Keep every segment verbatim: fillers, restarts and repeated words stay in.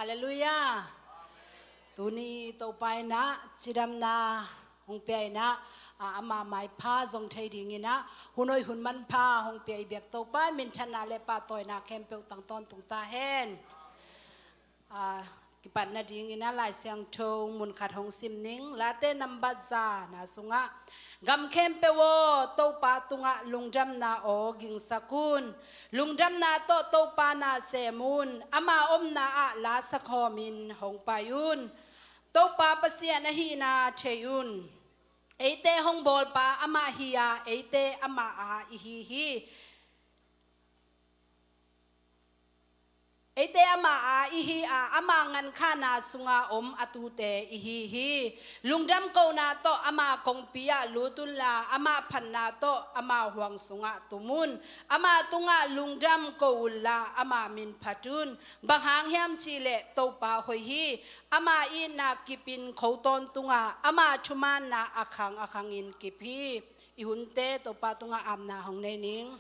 Halleluiah. Tuni Topa in ah cidamna hong pia in ah, a, ama maipha zong thei dingin ah hun hoih hun manpha hong pia i biak Topa in minthanna le pahtawina khempeuh tang tawntung ta hen. A, kipat nadingin ah Lai Siangtho mun khat hong sim ning. Late nambat za na sungah, gam khempeuh aw, Topa tungah lungdamna aw gingsak un. Lungdamna tawh Topa na sem un. Ama omna ah la sakhawmin hong pai un. Topa Pasian ahihna thei un. Eite hong bawlpa amah hi a, eite ama a ihi hi. Eite ama a ihi a, ama ngankhana sunga om a tute ihi hi. Lungdam kona tawh ama kongpi ah lut unla, ama phatna tawh ama huang sungah tum un. Ama tungah lungdam ko unla, ama min phat un. Bang hang hiam cihleh Topa hoih hi. Ama itna kipin kho tawntunga, ama thumaanna a khang a khangin kip hi. I hunte Topa tungah apna hong nei ning.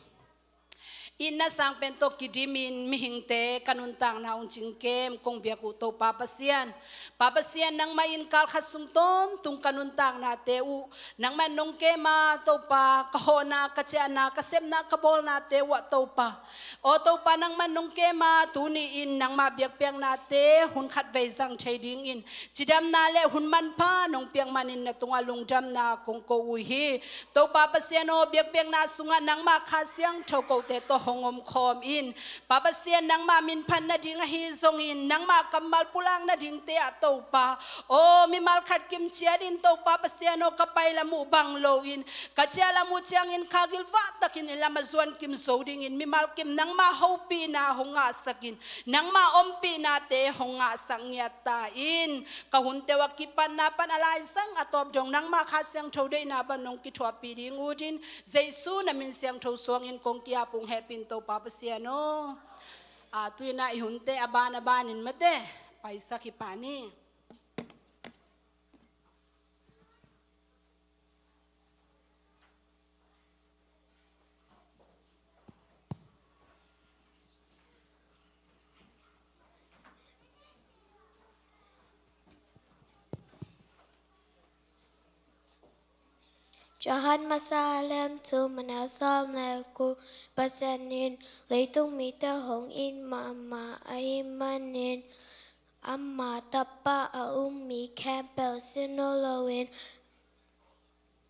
Itna sang pen tawh kidimin mihingte ka nuntakna hong cingkem kong biak uh Topa Pasian. Pa Pasian, nangmah in kalkhat sung tawntung ka nuntaknate uh nangmah in nong kema Topa, ka hawhna, ka ciahna, ka sepna, ka bawlnate uh ah Topa. Aw Topa, nangmah in nong kema, tuni in nangmah biakpiaknate hun khat vei zang thei dingin cidamna le hun manpha nong piak manin na tungah lungdamna kong ko uh hi. Topa Pasian aw, biakpiakna sungah nangmah Kha Siangtho kote tawh hong omkhawm in. Pa Pasian, nangmah min phat nading ahi zongin, nangmah kammal pulak nadingte ah Topa aw, mimal khat kim ciatin Topa Pasian aw, ka pai lam uh bang loin, ka ciah lam uh ciangin kha gilvah takin i lam a zuan kim zo dingin mimal kim nangmah hopihna hong ngahsakin, nangmah ompihnate hong ngahsak ngiat ta in. Ka hunte uh a kipatna pan a laizang a tawp dong nangmah Kha Siangtho deihna bang nong kithuahpih ding utin, Jesu na min siangtho suangin kong ki-ap ung, hehpihna Topa Pasian aw. A, tu-in ah i hunte a ban a banin mate paisak hi pah ni. Johan Masa a lian thum a neu sawm le guk. Pasian in leitung mite hong it mahmah ahih manin ama tapa a um mi khempeuh sin nawn loin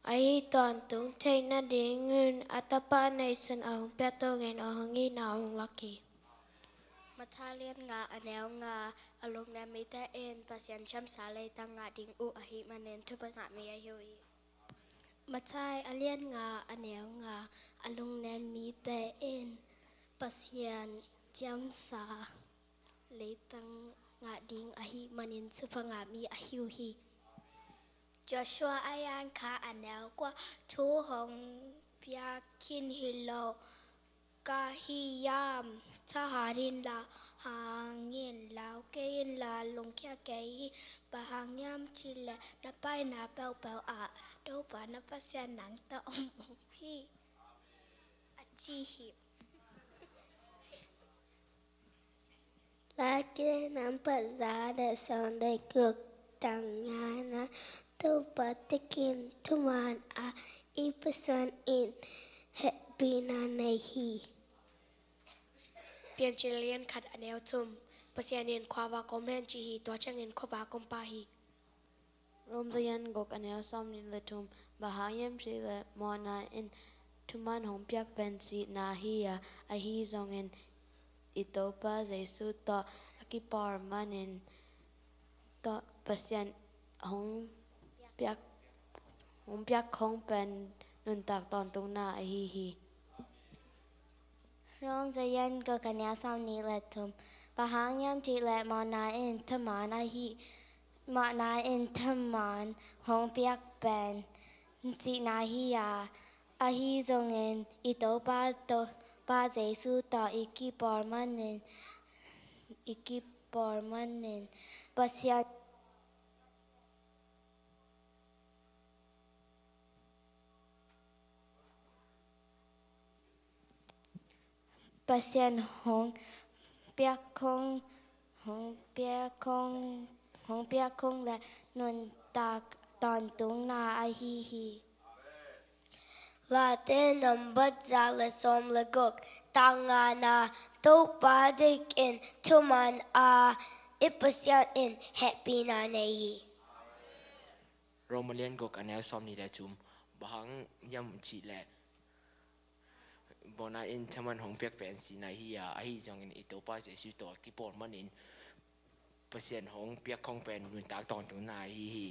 ahi tawntung theih nadingin a tapa neihsun a hong piak dongin a hong itna hong lak hi. Matthai a lian nga a neu nga. A lungnem mite in Pasian ciamsa leitang ngah ding uh ahih manin thupha ngah mi ahi uh hi. Matthai a lian nga a neu nga. A lungnem mite in Pasian ciamsa leitang ngah ding ahih manin thupha ngah mi ahi uh hi. Joshua a lian khat a neu kua. Thu hong piak khin hi lo ka hi hiam? Thahat inla hang in, lau kei inla lungkhia kei in. Bang hang hiam cihleh na paina peuhpeuh ah Topa na Pasian nang tawh om hi, a ci hi. Late nambat za le sawm le guk. Tang ngai na, Topa tekin thuman a i Pasian in hehpihna nei hi. Piancil a lian khat a neu thum. Pasian in khuavak om hen ci hi, tua ciangin khuavak om pah hi. Rom a lian guk a neu sawmnih le thum. Bang hang hiam cihleh mawhna in thuman hong piak pen sihna hi a, ahi zongin i Topa Jesu tawh a kipawl manin tawh Pasian hong piak, hong piak khong pen nuntak tawntungna ahi hi. Rom a lian guk a neu sawmnih le thum. Bang hang hiam cihleh mawhna in thuman ahi, mawhna in thuman hong piak pen sihna hi a, ahi zongin i Topa, Topa Jesu tawh i kipawl manin, i kipawl manin Pasian Pasian hong piak khong hong piak khong, hong piak khong le nuntak tawntungna ahi hi. Late nambat za le sawm le guk, tang ngana, Topa deikin thuman a i Pasian in hehpihna nei hi. Roma lian guk a neu sawm nih le thum. Bang hang hiam cih leh, bona in thaman hong piak pen sihna hi a, ahi zongin i Topa Jesu tawh kipawl manin Pasian hong piak khong pen nuntak tawntungna ahi hi.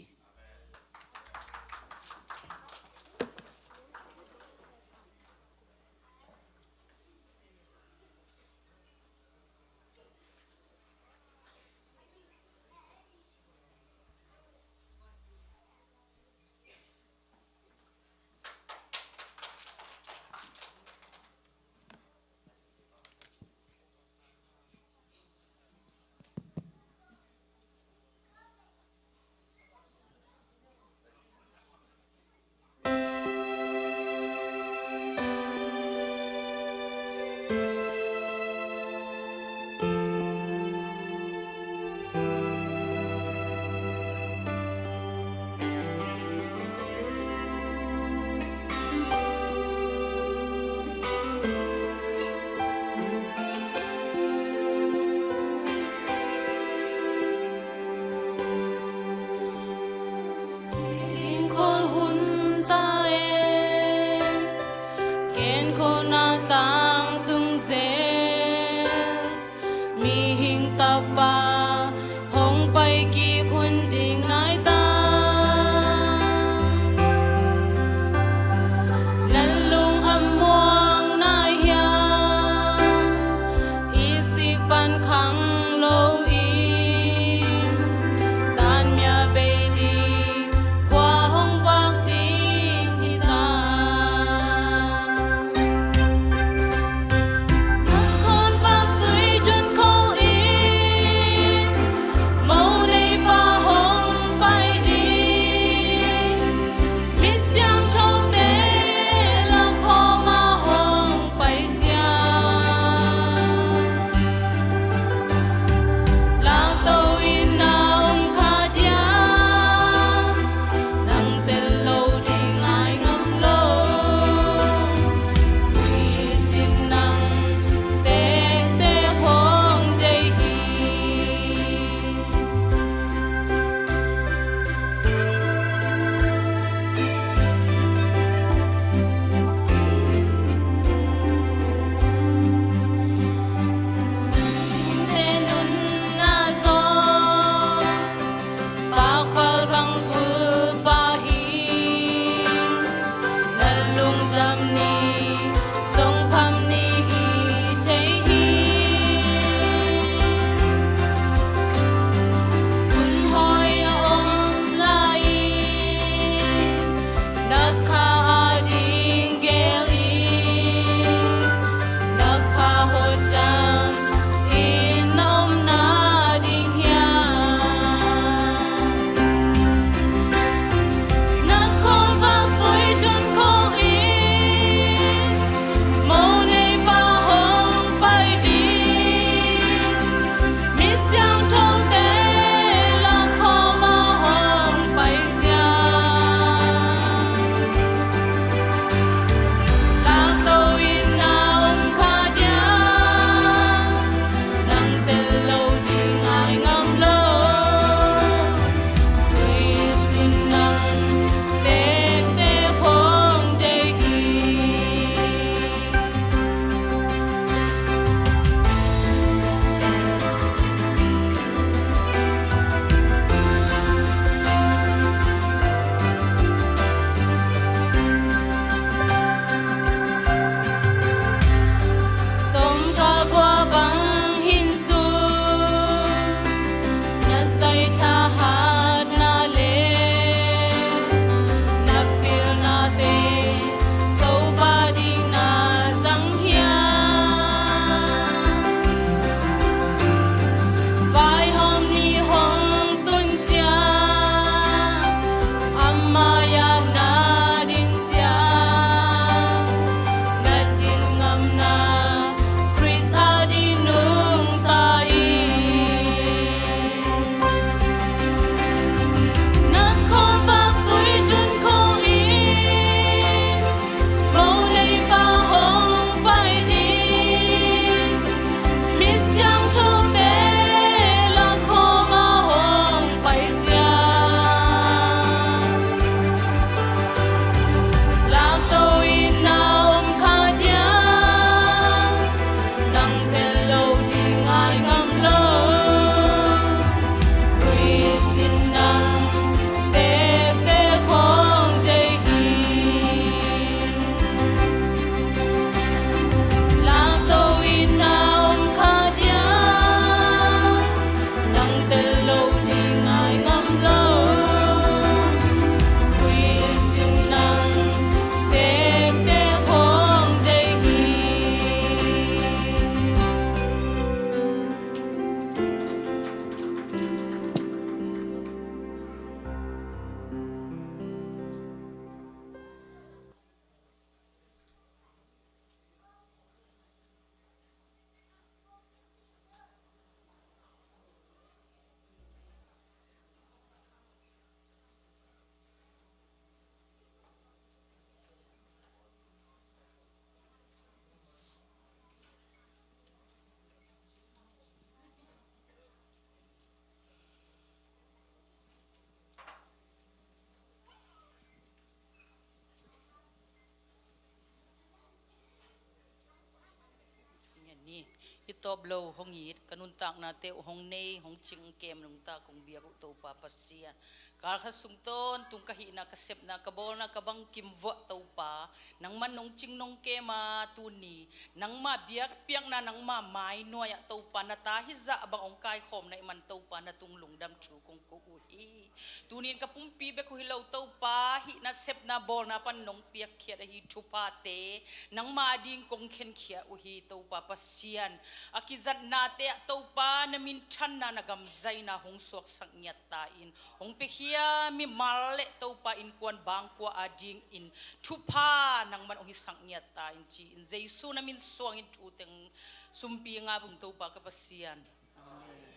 Tawp lo hong it, ka nuntaknate uh hong nei, hong cing kem nungta kong biak uh Topa Pasian. Kal khat sung tawntung ka hihna, ka sepna, ka bawlna, ka bangkim vuah Topa, nangman nong cing nong kem a tuni, nangma biakpiakna, nangma mainuai ah Topa, na ta hizah bang hong kaikhawm na hih man Topa, na tung lungdam thu kong ko uh hi. Tunin ka pumpi bek uh hi lo Topa, hihna sepna bawlna pan nong piakkhiat ahi thuphate, nangma ding kong khenkhia uh hi Topa Pasian. A kizatnate ah Topa na minthanna na gamzaina hong suaksak ngiat ta in, hong piakhia mimal le Topa innkuan bangkua a dingin thupha nangman hong hisak ngiat ta in ci-in Jesu na min suangin thu teng sumpi nga bung Topa ka Pasian. Amen.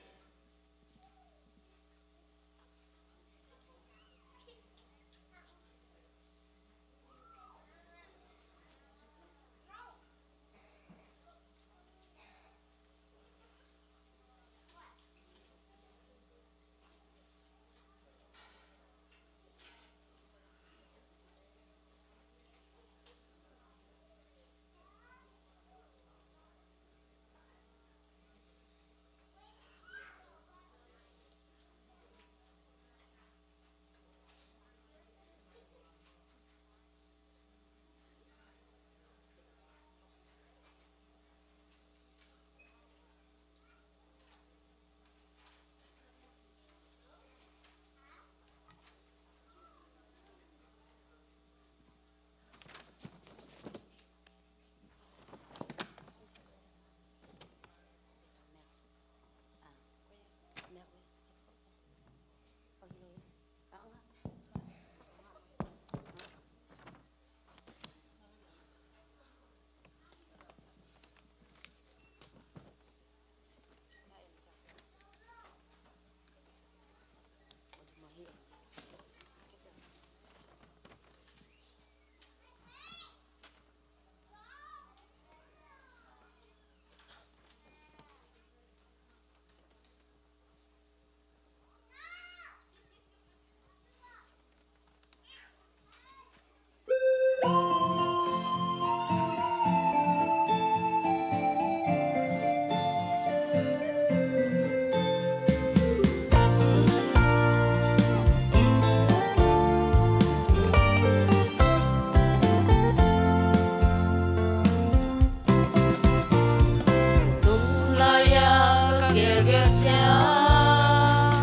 Tung lai-a ka gelgel ciang,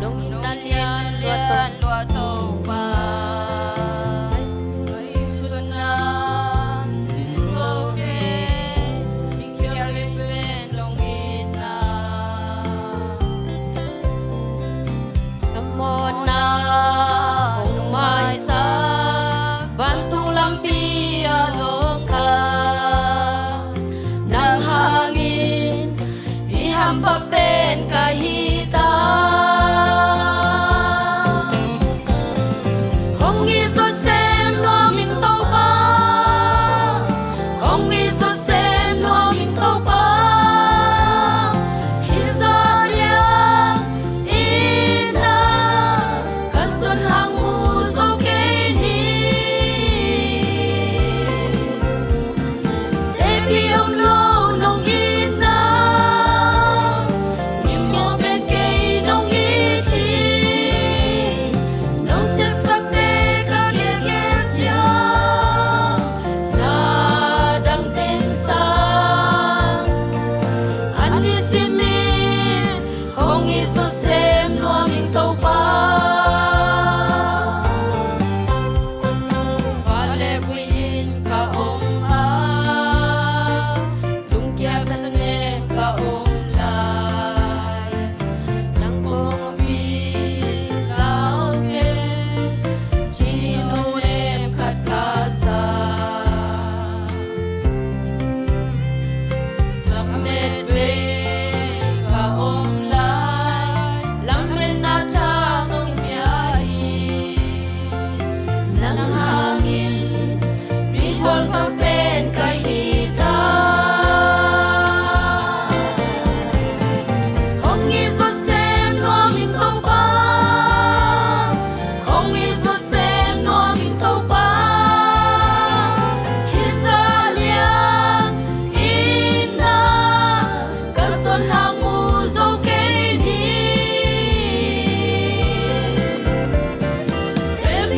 nong itna lianlian lua Topa. Ngaihsutna cin zo kei, i khial in pen nong itna. Ka mawhna hong maisak vantung lampi a lawng kha, nang hangin i hampha pen ka hi ta. Hong it zawsem nuam ing Topa, hong it zawsem nuam ing Topa. Hih zah lian itna ka zon hang mu zo kei ni. Teipi om lo nong itna, mi mawh pen kei nong it hi. Nong sepsakte ka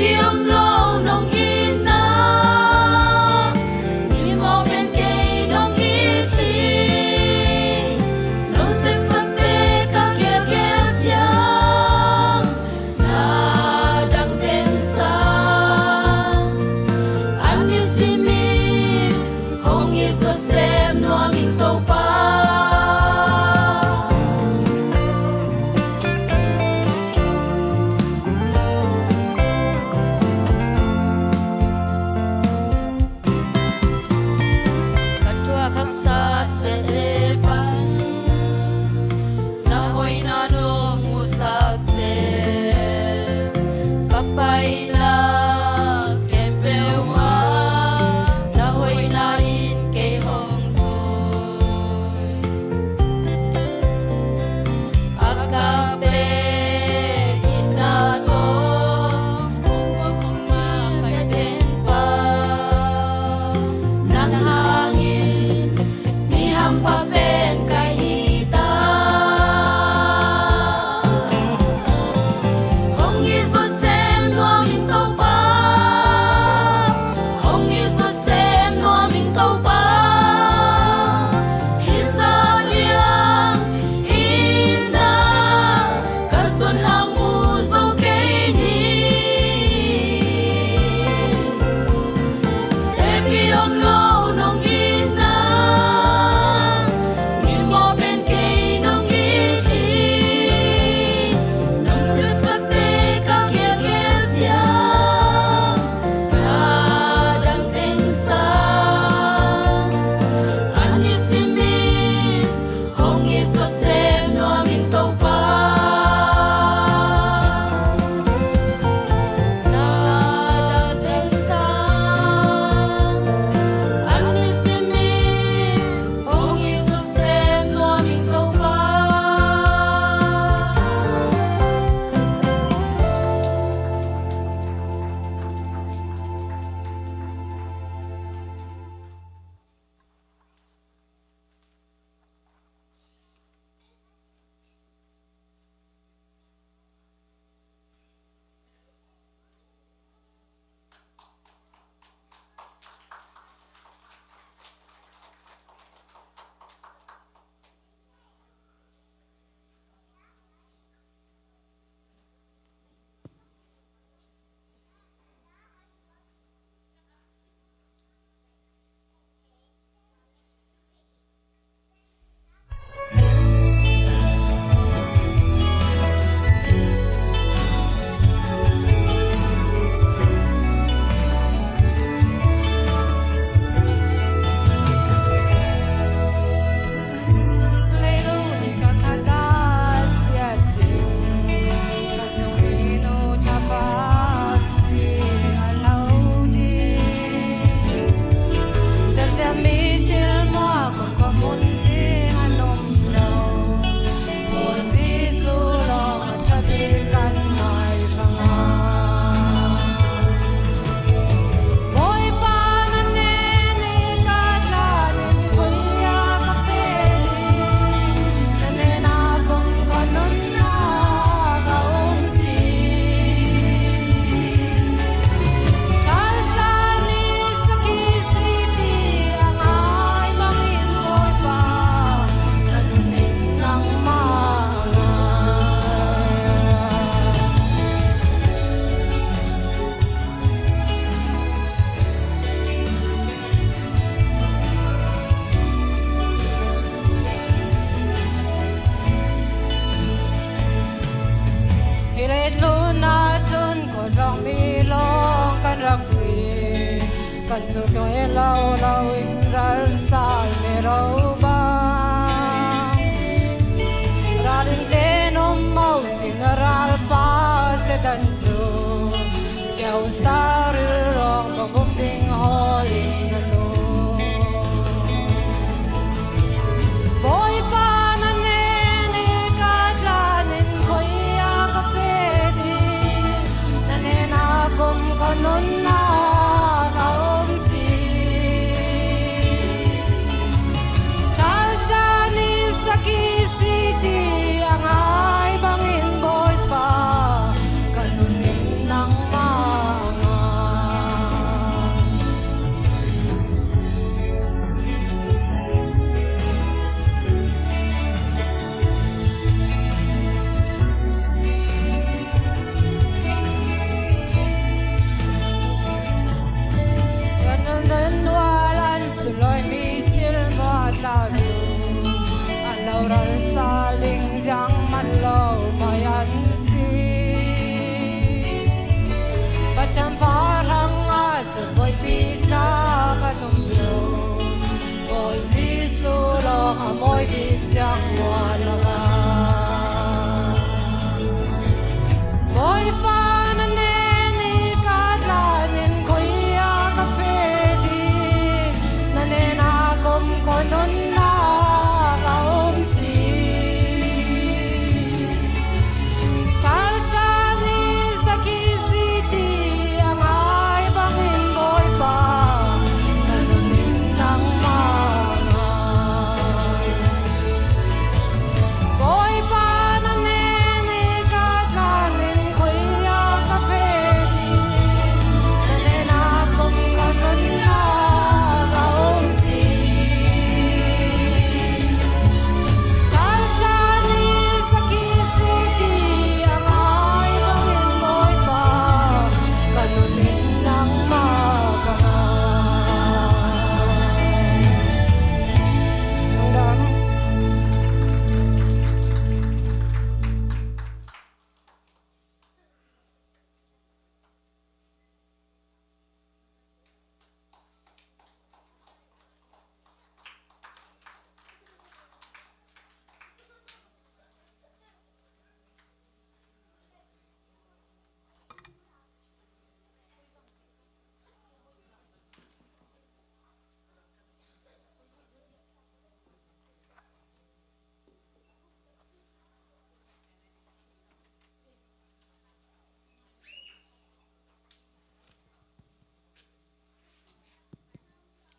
Pi om lo nong itna, mi mawh pen kei nong it hi. Nong sepsakte ka gelgel ciang, na dang teng sang. An i sim in, hong it zawsem nuam ing Topa. Ka thuak haksat leh pan, na hoihna nong musak seh. Ka paina khempeuh ah, na hoihna in kei hong zui. Agape itna tawh hong pom a ka tenpa, nang hangin mi hampha pen ka hi ta. Hong it zawsem nuam ing Topa, hong it zawsem nuam ing Topa. Hih zah liang itna ka zon hang mu zo kei ni. Tepi om lo nong itna, mi mawh pen kei nong it hi. Nong sepsakte ka gelgel ciang, na dang teng sang. An i sim in, hong it zawsem nuam ing Topa. Na dang teng sang. An i sim in, hong it zawsem nuam ing Topa. Hih leitung ah cun khualawng mi lawng kan rak si. Kan zul tung hi lo lo in ral sal mi ro bang. Ral in ten om mo sin a ral pa Setan cu. Keu sa rilrawng bawng bum ding hawl in a tum. Bawipa na nen i ka tlan in koi a ka feh ding? Na nen a kum ka nunnak a om si. Thalcaan i sak i si ti a ngai bangin Bawipa ka nun in nangmah Pai an si. Pathian phat hang a cun buaipih tlak an om lo. Bawi Jesuh lawng a mawi bik ciang mual lo a. Bawipa na nen i ka tlanin koi a ka feh ding? Na nen a kumkhuan nunnak a om si. Thalcang ni sakhi si ti a ngai bangin Bawipa, na nuntak mah a ngai. Bawipa na nen i ka tlanin koi a ka feh ding? Na nen a kumkhuan nunnak a om si. Thalcang ni sakhi si ti a ngai bangin Bawipa, ka nuntak nangmah ka ngai. Lungdam.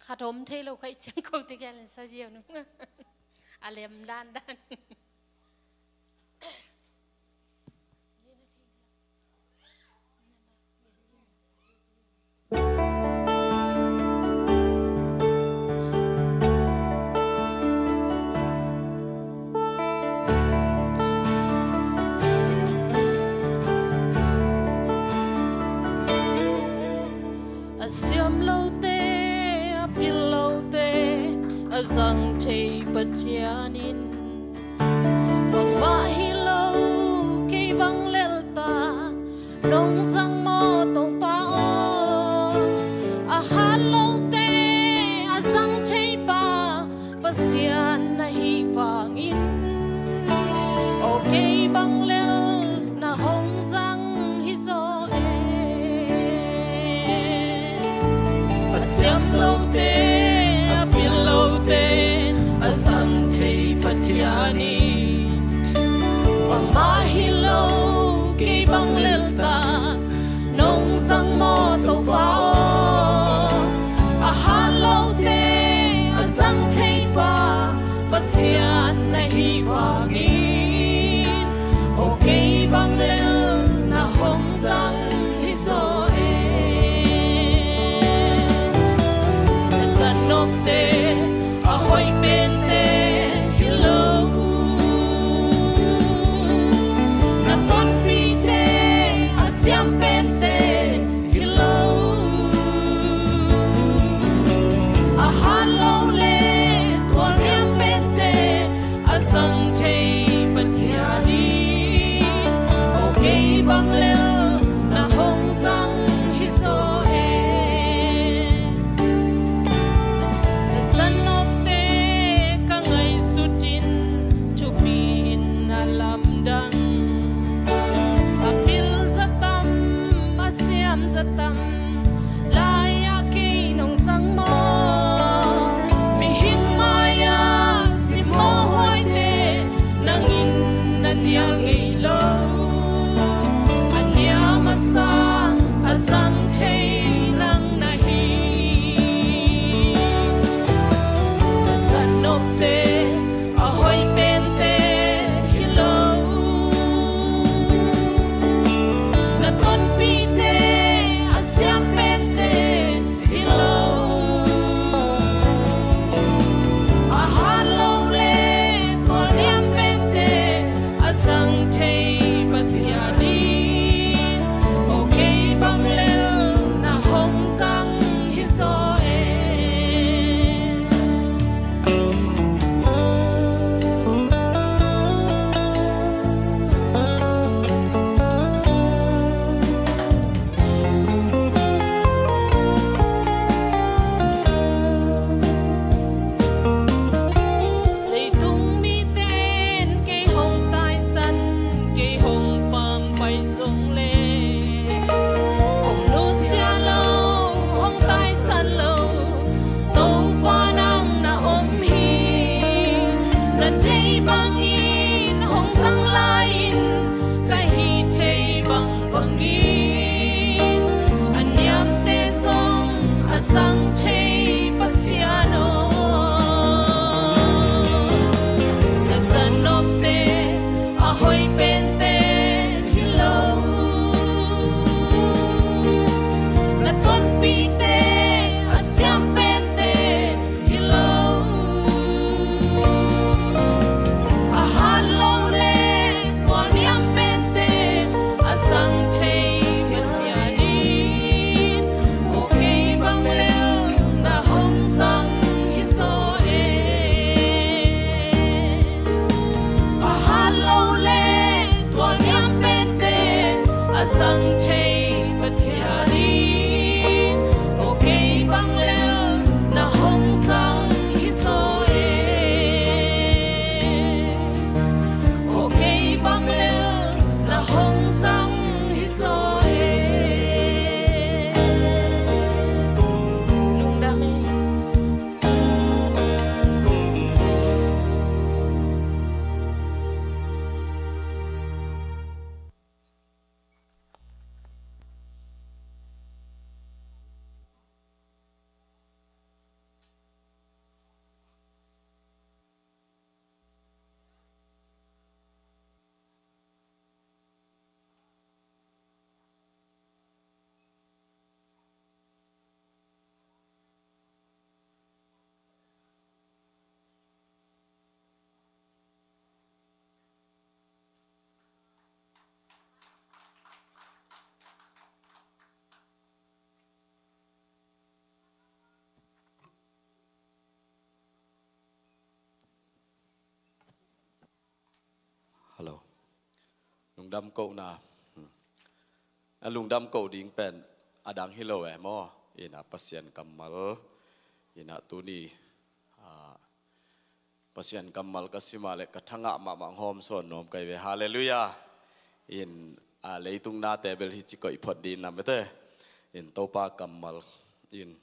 Khat om thei lo kha i ciang ko te kian len sa ziau nu. A lem dan dan. A siam lote, a pil lote a zang thei Pathian in, bangmah hi lo kei bang lel ta, nong zang maw Topa aw. A hat lote a zang thei pa Pasian na hih vangin, aw kei bang lel na hong zang hi zaw e. A siam lote, a pil lote a zang thei Pathian in, bangmah hi lo kei bang lel ta, nong zang maw Topa aw. A hat lote a zang thei pa Pasian na hih vangin, aw kei bang lel na hong zang hi zaw e. Na zat nopte a hoih pente hi lo, na tonpihte a siam pente hi lo. A hat lo le tualniam pente a zang thei Pathian in, aw kei bang lel na hong zang hi zaw e. Na zat nopte ka ngaihsut in thupi in a lamdang. A pil zaw tam, a siam zaw tam, lai-ah kei nong zang maw? Mihing mai-ah simmawh huaite nang in na nial ngei lo. A niam a sang a zang thei nang na hi. Na zat nopte a hoih pente hi lo, na tonpihte a siam pente hi lo. A hat lo le tualniam pente a zang thei Pasian in, aw kei bang lel na Lungdam kohna, a lungdam koh ding pen a dang hi lo e maw? Ina Pasian kammal, ina tuni, ah, Pasian kammal ka sima le ka thangah mahmah hong hawm sawn nuam kai ve. Halleluiah. In, ah, leitung nate bel hi ci koih phot ding na mete. In Topa kammal in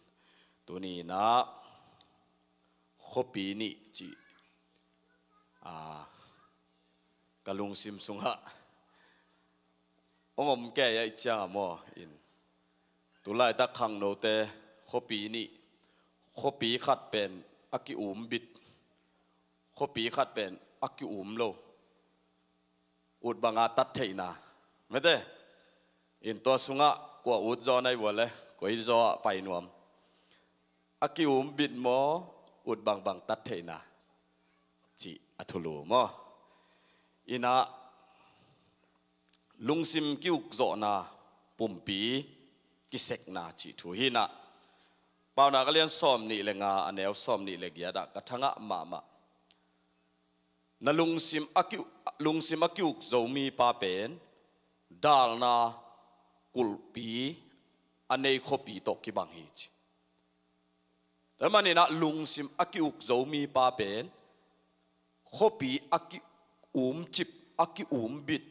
tuni ina khuapi nih ci, ah, ka lungsim sungah hong om kei a i ciang a maw? In tulaitak khangnote khuapi nih, khuapi khat pen a ki-umbit, khuapi khat pen a ki-um lo, ut banga tat theihna mete. In tua sungah kua ut zaw na i vua le koi zaw ah pai nuam? A ki-umbit maw, ut bangbang tat theihna cih a thulu maw? Ina lungsim ki-ukzawhna, pumpi kisekna cih thu hi ina. Paunak a lian sawm nih le nga, a neu sawm nih le giat ah ka thangah mahmah. Na lungsim a ki, lungsim a ki-ukzo mipa pen dalna kulhpi a nei khuapi tawh kibang hi ci. Tua manin ah lungsim a ki-ukzo mipa pen khuapi a ki-umcip, a ki-umbit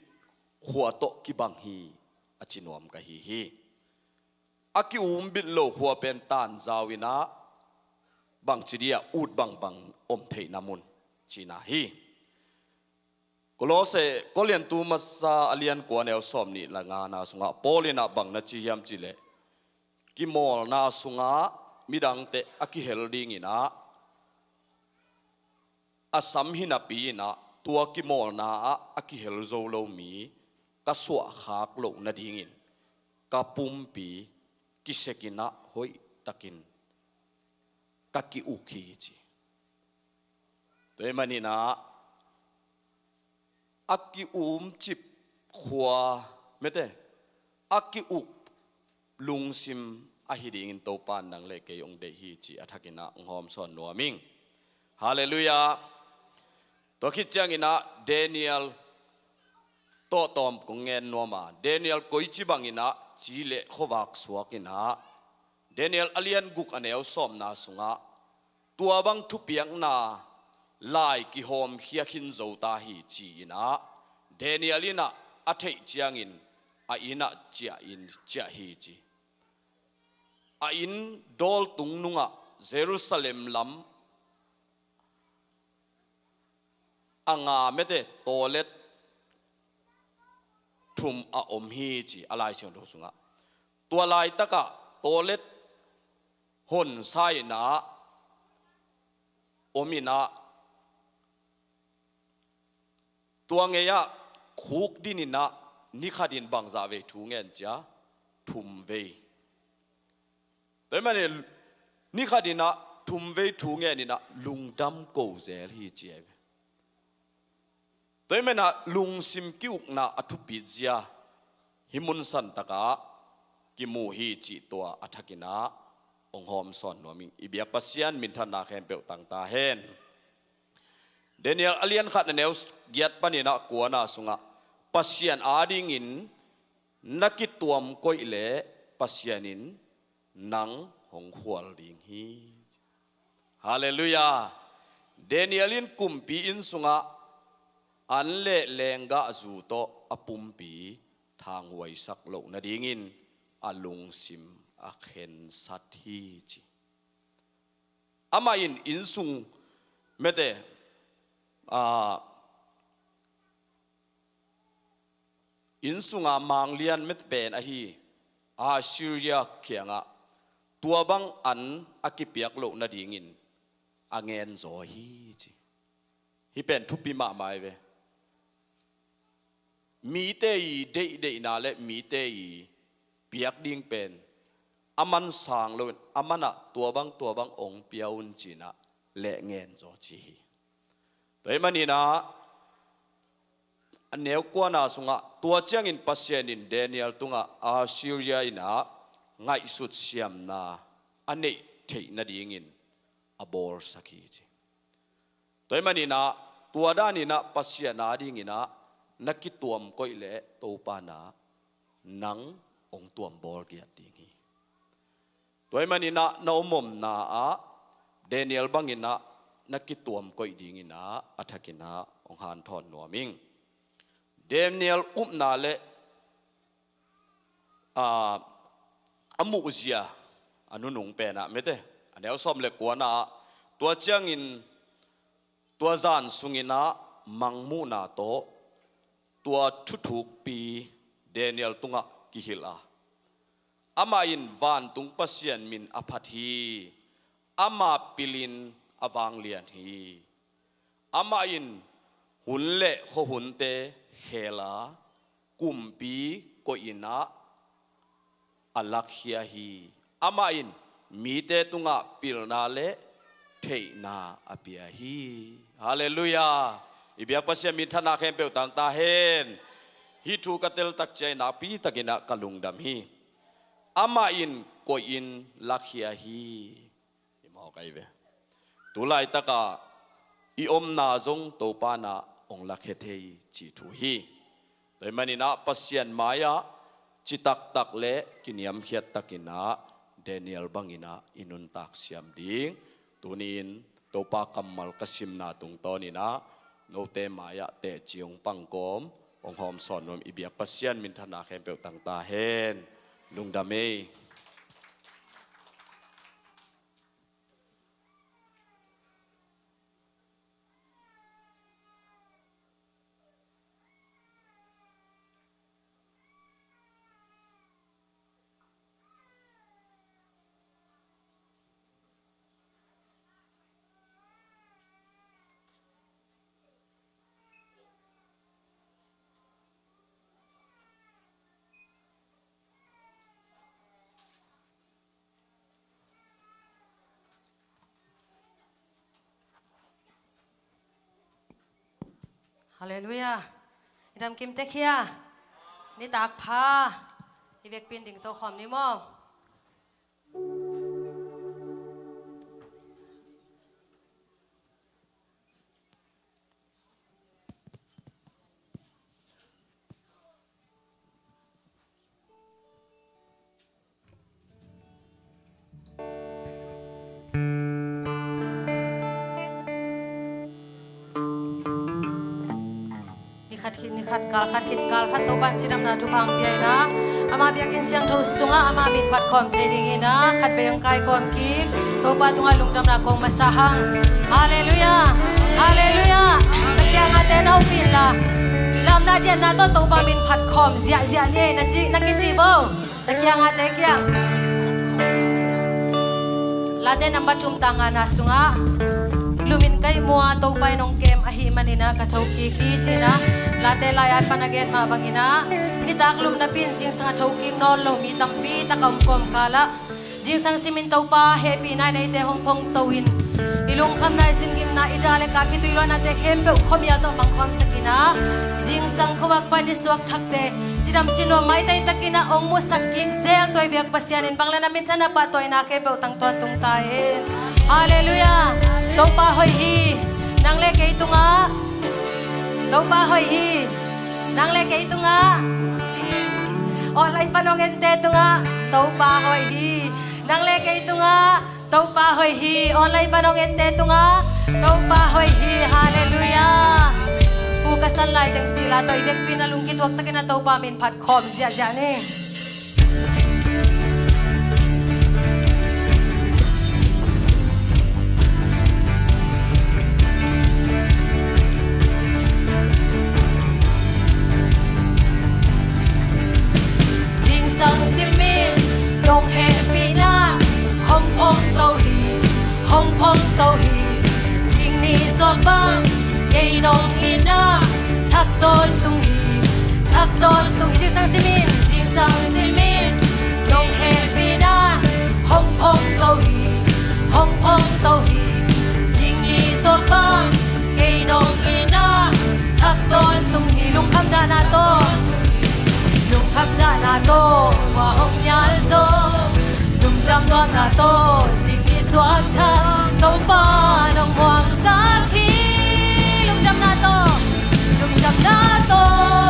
khua tawh kibang hi a ci nuam ka hi hi. A ki-umbit lo khua pen tanzau ina bangci dia ut bangbang om theihna mun cihna hi. Kolose, Korintu masa a lian kua, neu sawm nih le ngana sungah Paul ina bang na ci hiam cih leh, kimawlna sungah midangte a kihel ding ina a sam hi napi ina, tua kimawlna ah a kihel zo lo mi ka suahkhak loh nadingin ka pumpi kisek ina hoihtakin ka ki-uk hi ci. Tua manin ah a ki-umcip khua mete, a ki-uk lungsim ahi dingin Topa in nang le kei hong deih hi ci a thakin ah hong hawm sawn nuam ing. Halleluiah. Tua khit ciangin ah Daniel tawh tawm kong ngen nuam a, Daniel koici bangin ah ci le khuavak suak in ah, Daniel a lian guk, a neu sawmna sungah tua bang thupiakna lai kihawmkhia khin zo ta hi ci-in ah Daniel in ah a theih ciangin a inn ah ciah in ciah hi ci. A inn dawl tungnungah Jerusalem lam a nga mete tawlet thum a om hi ci a Lai Siangtho sungah. Tua laitakah tawlet honsa in ah om in ah, tua ngei ah khuk din in ah ni khatin bangzah vei thu ngen cia? Thum vei. Tua manin ni khatin ah thum vei thu ngen in ah lungdam ko zel hi ci hi ve. Tua manin ah lungsim ki-ukna a thupit zia hih mun santak ah kimu hi cih tua a thakin ah hong hawm sawn nuam ing. I biak Pasian minthanna khempeuh tang ta hen. Daniel a lian khat, a neu giat panin ah kuana sungah Pasian adingin na kituam koih leh Pasian in nang hong khual ding hi. Halleluiah. Daniel in kumpi inn sungah an le lenggahzu tawh a pumpi thanghuaisak loh nadingin a lungsim a khensat hi ci. Amah in inn sung mete, ah, inn sunga manglian mete pen ahi Assyria kiangah tua bang an a kipiak loh nadingin a ngen zaw hi ci. Hih pen thupi mahmah hi ve. Mite i deihdeihna le mite i piak ding pen a man sang loin a man ah tua bang tua bang hong pia un ci-in ah leh ngen zaw ci hi. Tua ahih manin ah a neu kuana sungah tua ciangin Pasian in Daniel tungah Assyria in ah ngaihsut siamna a neih theih nadingin a bawlsak hi ci. Tua ahih manin ah tua danin ah Pasian adingin ah na kituam koih leh Topa in ah nang hong tuam bawl giat ding hi. Tua ahih manin ah na om omna ah Daniel bangin ah na kituam koih dingin ah a thakin ah hong hanthawn nuam ing. Daniel upna le, aa, a muhzia a nunung pen ah, mete, a neu sawm le kuana ah, tua ciangin tua zan sungin ah mangmuhna tawh tua thuthukpi Daniel tungah kihilh a, amah in vantung Pasian min a phat hi. Ama pilin a vanglian hi. Amah in hun le khuahunte khel a, kumpi koihin ah a lakkhia hi. Amah in mite tungah pilna le theihna a pia hi. Halleluiah. I biak Pasian minthanna khempeuh tangta hen. Hih thu ka teltak ciangin nakpi takin ah ka lungdam hi. Amah in koihin lakkhia hi. Hi mawk ahi ve. Tu laitakah i omna zong Topa in ah hong lakhia thei cih thu hi. Tua ahih manin ah Pasian mai-ah citaktak le kiniamkhiat takin ah Daniel bangin ah i nuntak siam ding. Tuni-in Topa kammal ka simna tungtawnin ah note mai-ah teci hong pangkawm, hong hawmsawn nuam i biak Pasian minthanna khempeuh tangta hen. Lungdam ei. Halleluiah. I damkim tek hia? Nitak pha. I vekpi-in ding to khawm ni maw? Ni khat khit ni khat, kal khat khit kal khat, Topa in cidamna thupha hong pia in ah, ama biakinn siangtho sungah ama min phat khawm thei dingin ah khatvei hong kaikawm kik. Topa tungah lungdamna kong masa hang. Halleluiah. Halleluiah. Na kiangah te na hopih inla, lamna ciatna tawh Topa min phat khawm ziahziah ni ei, na ci, na kici bo. Na kiangah te kiang. Late nambat thum, tang ngana sungah, lumin ka ihmu a, Topa in hong kem ahih manin ah ka thokik hi, ci-in ah Late lai-at pan a gen mah bangin ah, nitak lum napi-in zingsang a thokik nawn lo mi tampi tak a om kawmkal ah, zingsang simin Topa hehpihna in eite hong phongto in, i lungkhamna, i sin gimna, i dah le kah, khitui luannate khempeuh khuamial tawh mangkhuamsak in ah, zingsang khuavak pan i suakthakte cidam sinuam, maitaitakin ah hong musak kik zel, tua i biak Pasian in bang le na minthanna, pahtawina khempeuh tang tawntung ta hen. Halleluiah. Topa hoih hi. Nang le kei tungah Topa hoih hi. Nang le kei tungah, online pan hong ente tungah Topa hoih hi. Nang le kei tungah Topa hoih hi. Online pan hong ente tungah Topa hoih hi. Halleluiah. Pu ka san lai teng cihla tawh i vekpi-in ah lungkituak takin ah Topa min phat khawm ziahziah ni. Zingsang simin nong hehpihna hong phongto hi, hong phongto hi. Zing ni suak bang kei nong itna thak tawntung hi, thak tawntung hi. Zingsang simin, zingsang simin nong hehpihna hong phongto hi, hong phongto hi. Zing ni suak bang kei nong itna thak tawntung hi. Lungkham dahna tawh, lungkham dahna tawh hua hong nial zo. Lungdam nuamna tawh zing ni suak thak, Topa nong muangsak hi. Lungdamna tawh, lungdamna tawh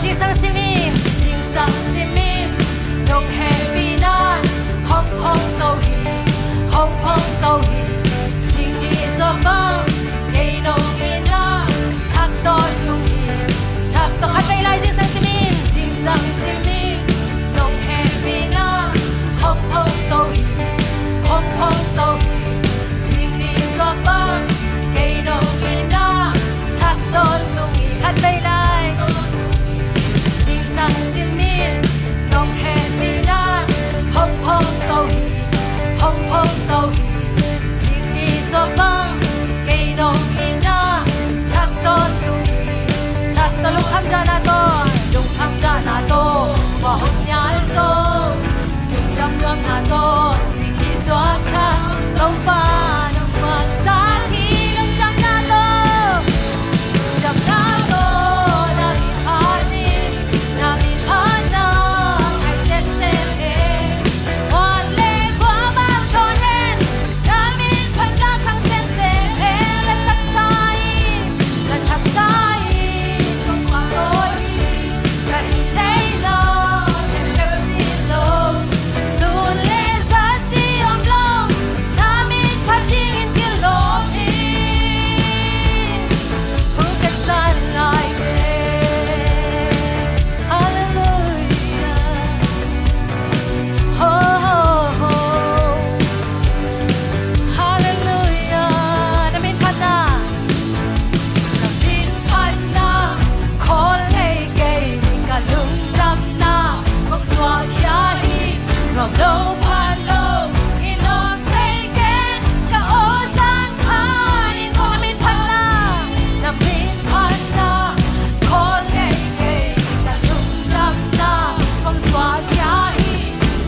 Zingsang simin, zingsang simin, nong hehpihna hong phawk to hi, hong phawk to hi. Zing ni zuak bang kei nong itna thak tawntung hi, thak tawn. Khat vei lai, zingsang simin, zingsang simin, nong hehpihna hong phawk to hi, hong phawk to hi. Zing ni zuak bang kei nong itna thak tawntung hi. Khat vei lai. Zingsang simin, nong hehpihna hong phawk to hi, hong phawk to hi. Zing ni zuak bang kei nong itna thak tawntung hi, thak tawn. Lungkham dahna tawh, lungkham dahna tawh, va hong nial zo. Lungdamna tawh, zing ni zuak thak, Topa nong maksak hi. Lungdamna tawh, lungdamna tawh, na min phat ni, na min phatna ngai semsem hi. Muan le kuamah thawn hen, na min phatna khang semsem hi. La taksa in, la taksa in kong pahtawi hi. Ka hih theihna khempeuh sin lo, sun le zan ci om lo, na min phat dingin kilawm hi. Hu ka san lai ve. Halleluia. Ho, ho, ho. Halleluia. Na min phatna, na min phatna khawl ngei kei ni. Ka lungdamna kong suahkhia hi. Nuam lo pha lo i nuam thei keng, ka aw sang khan in kong. Na min phatna, na min phatna khawl ngei kei ni. Ka lungdamna kong suahkhia hi.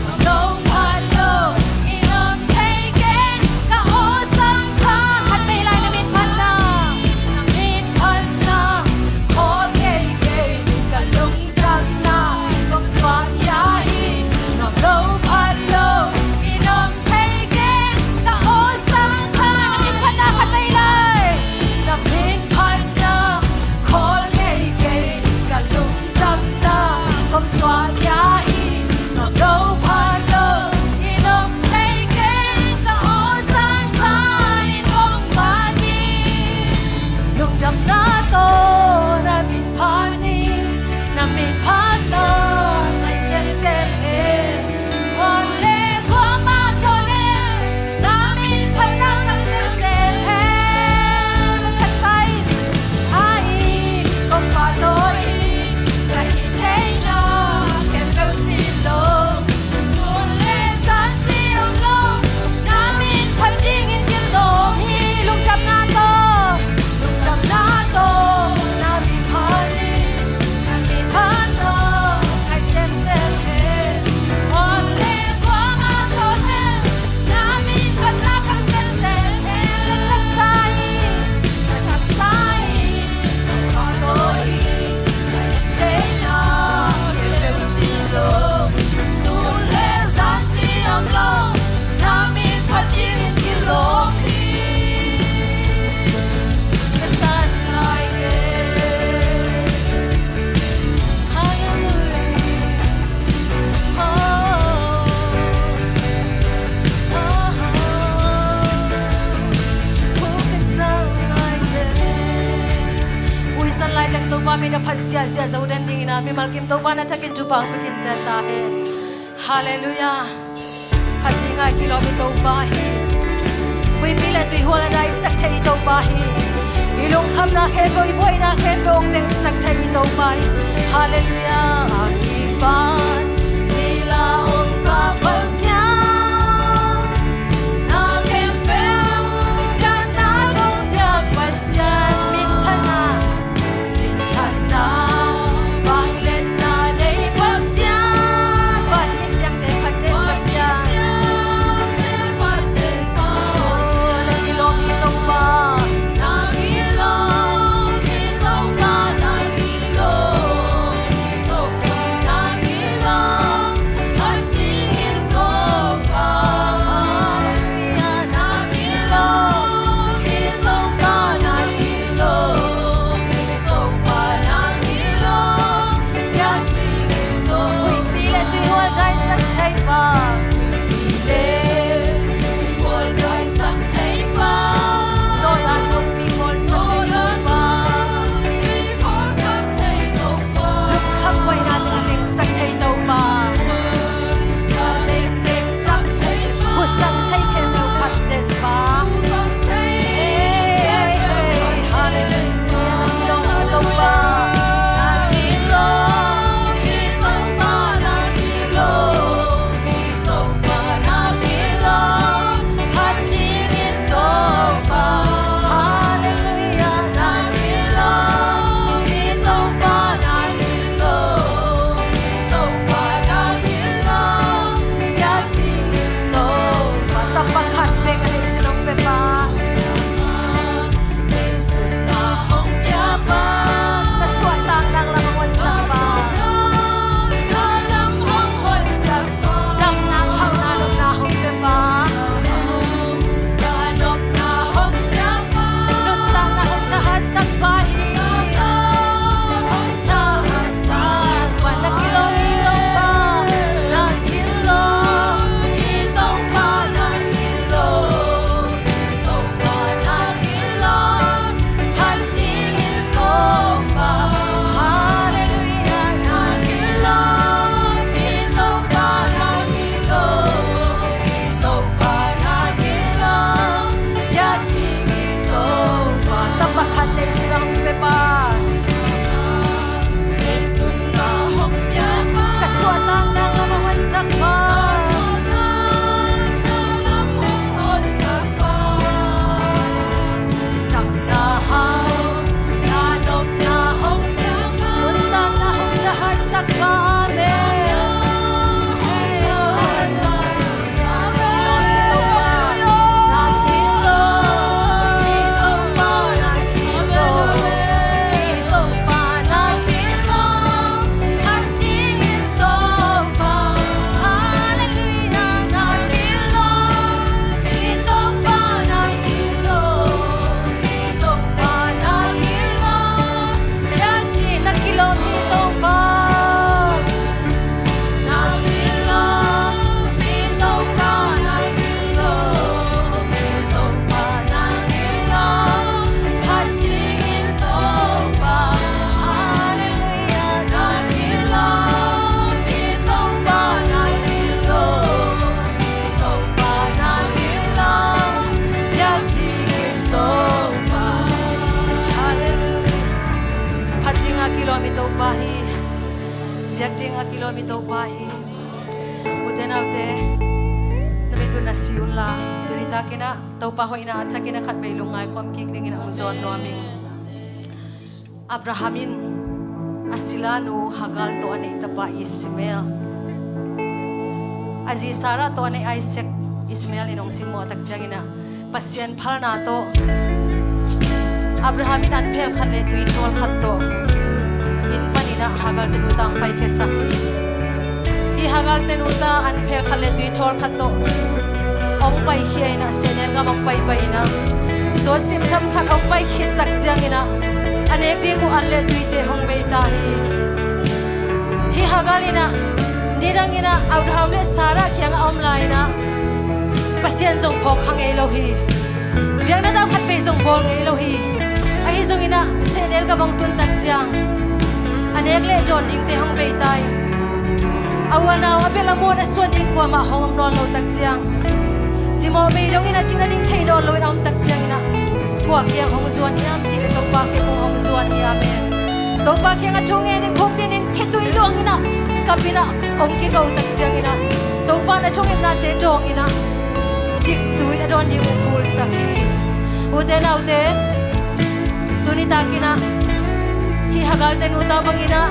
Nuam lo pha lo i nuam thei keng, ka aw sang khan. Khat vei lai, na min phatna, na min phatna khawl ngei kei ni. Ka lungdamna kong suahkhia hi. Nuam lo pha lo i nuam thei keng, ka aw sang khan. Na min phatna, khat vei lai. Na min phatna khawl ngei kei ni. Ka lungdamna kong suahkhia hi. Nuam lo pha lo i nuam thei keng, ka aw sang khan in kong phat hi. Lungdamna tawh na min phat ni, na min phatna ngai semsem hi. Muan le kuamah thawn hen, na min phatna khang semsem hi. La taksa in, a in kong pahtawi hi. Ka hih theihna khempeuh sin lo, sun le zan ci om lo, na min phat dingin kilawm hi. Lungdamna tawh, lungdamna tawh na min phat ni, na min phatna ngai semsem hi. Muan le kuamah thawn hen, na min phatna khang semsem hi. La taksa in, la taksa in kong pahtawi hi. Ui, san lai teng Topa min a phat ziahziah zo den dingin a, mimal kim Topa na thakin thupha hong pia ciat ta hen. Halleluia. Khat ding a kilawm i Topa hi. Huipi le tuihual a daisak thei i Topa hi. I lungkhamna khempeuh, i buaina khempeuh hong dengsak thei i Topa hi. Halleluia. A kipan cil a om ka Pasian, na khempeuh piakna kong diak Pasian, minthanna, minthanna vangliatna nei Pasian, vanmi siangtho phaten Pasian. Oh, na kilawm hi Topa. Na kilawm hi Topa, na kilawm hi Topa, na kilawm Ka suahtakna lam a honsak pa. Takna hau, na nopna hong, nuntakna hong ciahsak pa. Amen. Phat dinga kilawm i Topa hi. Biak dinga kilawm i Topa hi. Ute naute, na mit uh na si unla, tuni takin ah Topa hoihna a thakin a khat vei lungngai khawm kik dingin a hong zawn nuam ing. Abraham in a silanu Hagar tawh a neih tapa Ishmael, a zi Sarah tawh a neih Isaac, Ishmael in hong simmawh tak ciangin ah Pasian phalna tawh Abraham in an phel khat le tui thawl khat tawh inn panin ah Hagar te nu tang paikhiasak hi. Hi Hagar te nu ta an phel khat le tui thawl khat tawh hong paikhia in ah sehnel gam hong paipai in ah suansim tham khat hong paikhit tak ciangin ah a nek ding uh an le tuite hong bei ta hi. Hi Hagar in ah nidang in ah Abraham le Sarah kiangah a om lai in ah Pasian zong phawk kha ngei lo hi. Biakna dam khat vei zong bawl ngei lo hi. Ahi zongin ah sehnel gam hong tun tak ciang a nek le dawn dingte hong bei ta in, a u a nau a bel a muan a suan ding kuamah hong om nawn lo tak ciang, cimawh bei dongin a cih nading thei nawn loin a om tak ciangin ah kua kiang hong zuan hiam cih le Topa kiang hong zuan hi. Amen. Topa kiangah thungen in phuk dinin khitui dawngin ah kap in ah hong kiko tak ciangin ah Topa in a thungetnate dawngin ah ciktui a dawn ding uh phulsak hi. Ute naute, tuni takin ah hi Hagar te nu ta bangin ah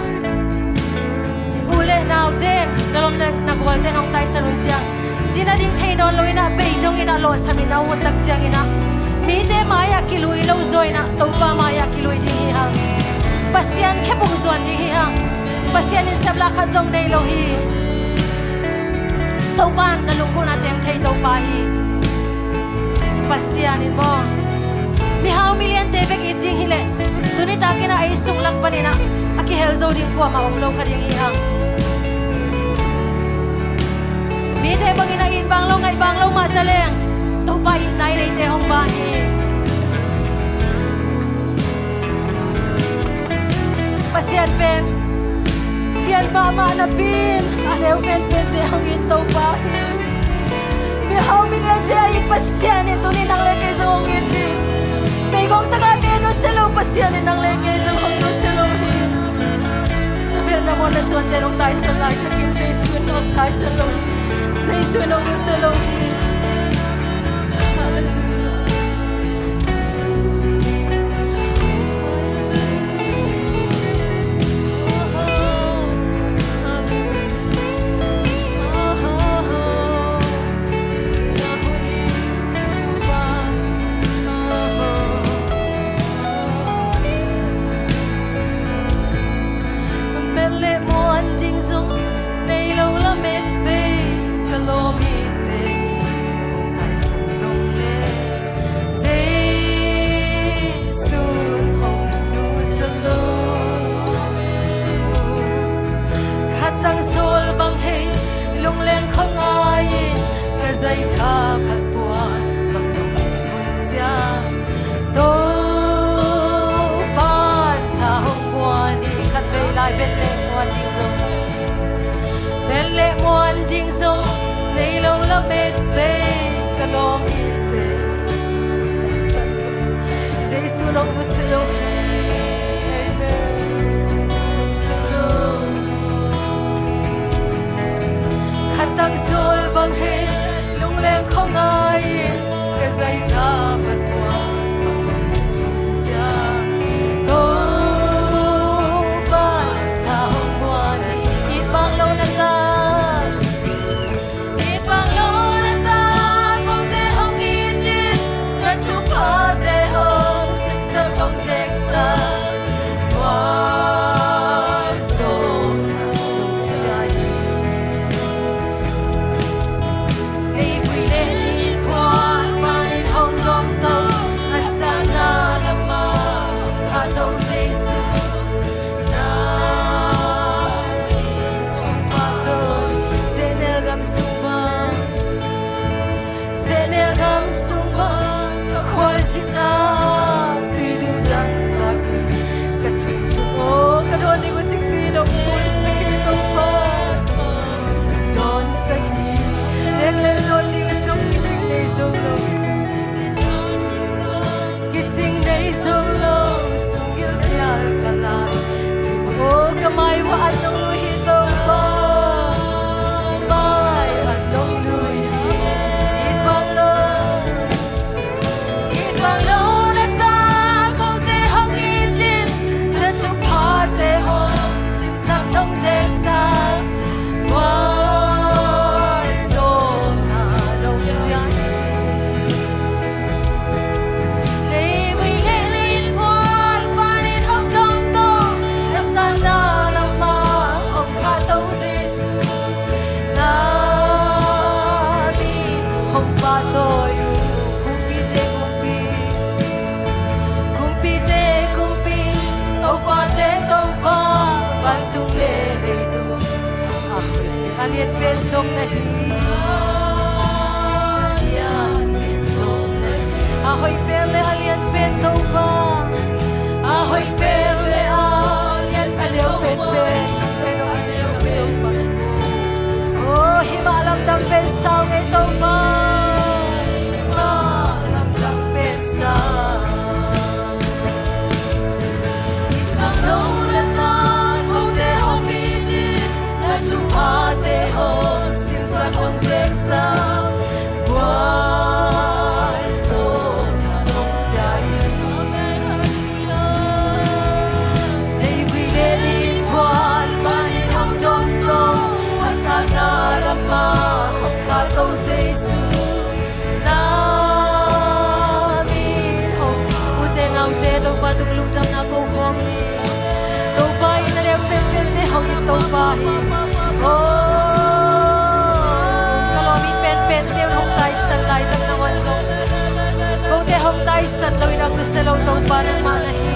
u le naute, na lawm le na gualte hong taisan un ciang, cih nading thei nawn loin ah bei dongin ah lawhsamin a ut tak ciangin ah mite mai-ah kilui lo zaw in ah Topa mai-ah kilui ding hi hang. Pasian khe pung zuan ding hi hang. Pasian in sepla khat zong nei lo hi. Topa in na lunggulhna teng thei Topa hi. Pasian in maw, mihau miliante bek it ding hileh tuni takin ah ei sung lak panin ah a kihel zo ding kuamah om lo kha ding hi hang. Mite bangin a it bang lo, ngaih bang lo mah taleng Topa itna i neite hong ban hi. Pasian pen lian mahmah napi in a neu penpente hong it Topa hi. Mihau miliante a it Pasian in tuni nang le kei zong hong it hi. Meigong tagahte nusia lo Pasian in nang le kei zong hong nusia lo hi. Na belh na muan na suante nong taisan laitakin Jesu in nong taisan lo hi. Jesu in nong nusia lo hi. Halleluiah. Met le muan ding zong nei lo lamet bei ka lawm hi teh. Jesu nong nusia lo hi. Amen. Khatang sual bang hi, lungleng khuangai in ka zaitha phat pua. Topa tha hong guan hi. It bang lo na ta. It bang lo na ta, kote hong it in, na thuphate hong simsak hong zeksak. Gualzawhna hong pia hi. Leivui le ni phual panin hong domto, a sanna lamah hong khato Jesu. Na min hong pahtawi. Sehnel gam sung bang, Sehnel gam sung bang, ka khualzinna tui duh dang takin ka tung tung. Oh, ka dawn ding uh cik tui nong pulsak hi Topa. Dawnsak hi. Nek le dawn ding uh sung kicing nei zo lo. Kicing nei zo lo, sung gilkial ka lai. Cih bang, oh, ka mai uah an nong lui hi Topa. Mai uah an nong lui hi. It bang lo, it bang lo na ta, kote hong it in, na thuphate hong simsak hong zeksak. Gualzawhna nong pia hi. Leivui le ni phual panin hong domto, a sanna lamah hong khato Jesu. Na min hong pahtawi uh, kumpite kumpi, kumpite kumpi, topate Topa, vantung le leitung. A lianpen zong na hi. A lianpen zong na hi. A hoih pen le a lianpen Topa. A hoih pen le a lian, a neu penpen. Pen a neu penpen. Oh, hih mah lamdang pen sau ngei Topa. Hih mah lamdang pen sau. It bang lo na ta, kote hong it in, na thuphate hong simsak hong zeksak. Gualzawhna nong pia hi. Leivui le ni phual panin hong domto, a sanna lamah hong khato Jesu. Na min hong, ute naute, Topa tung lungdamna ko khawm ni. Topa in a neu penpente hong it Topa hi. Oh, ka lawm it penpente hong taisan laitak nangawn zong, kote hong taisan loin a nusia lo Topa nangmah na hi.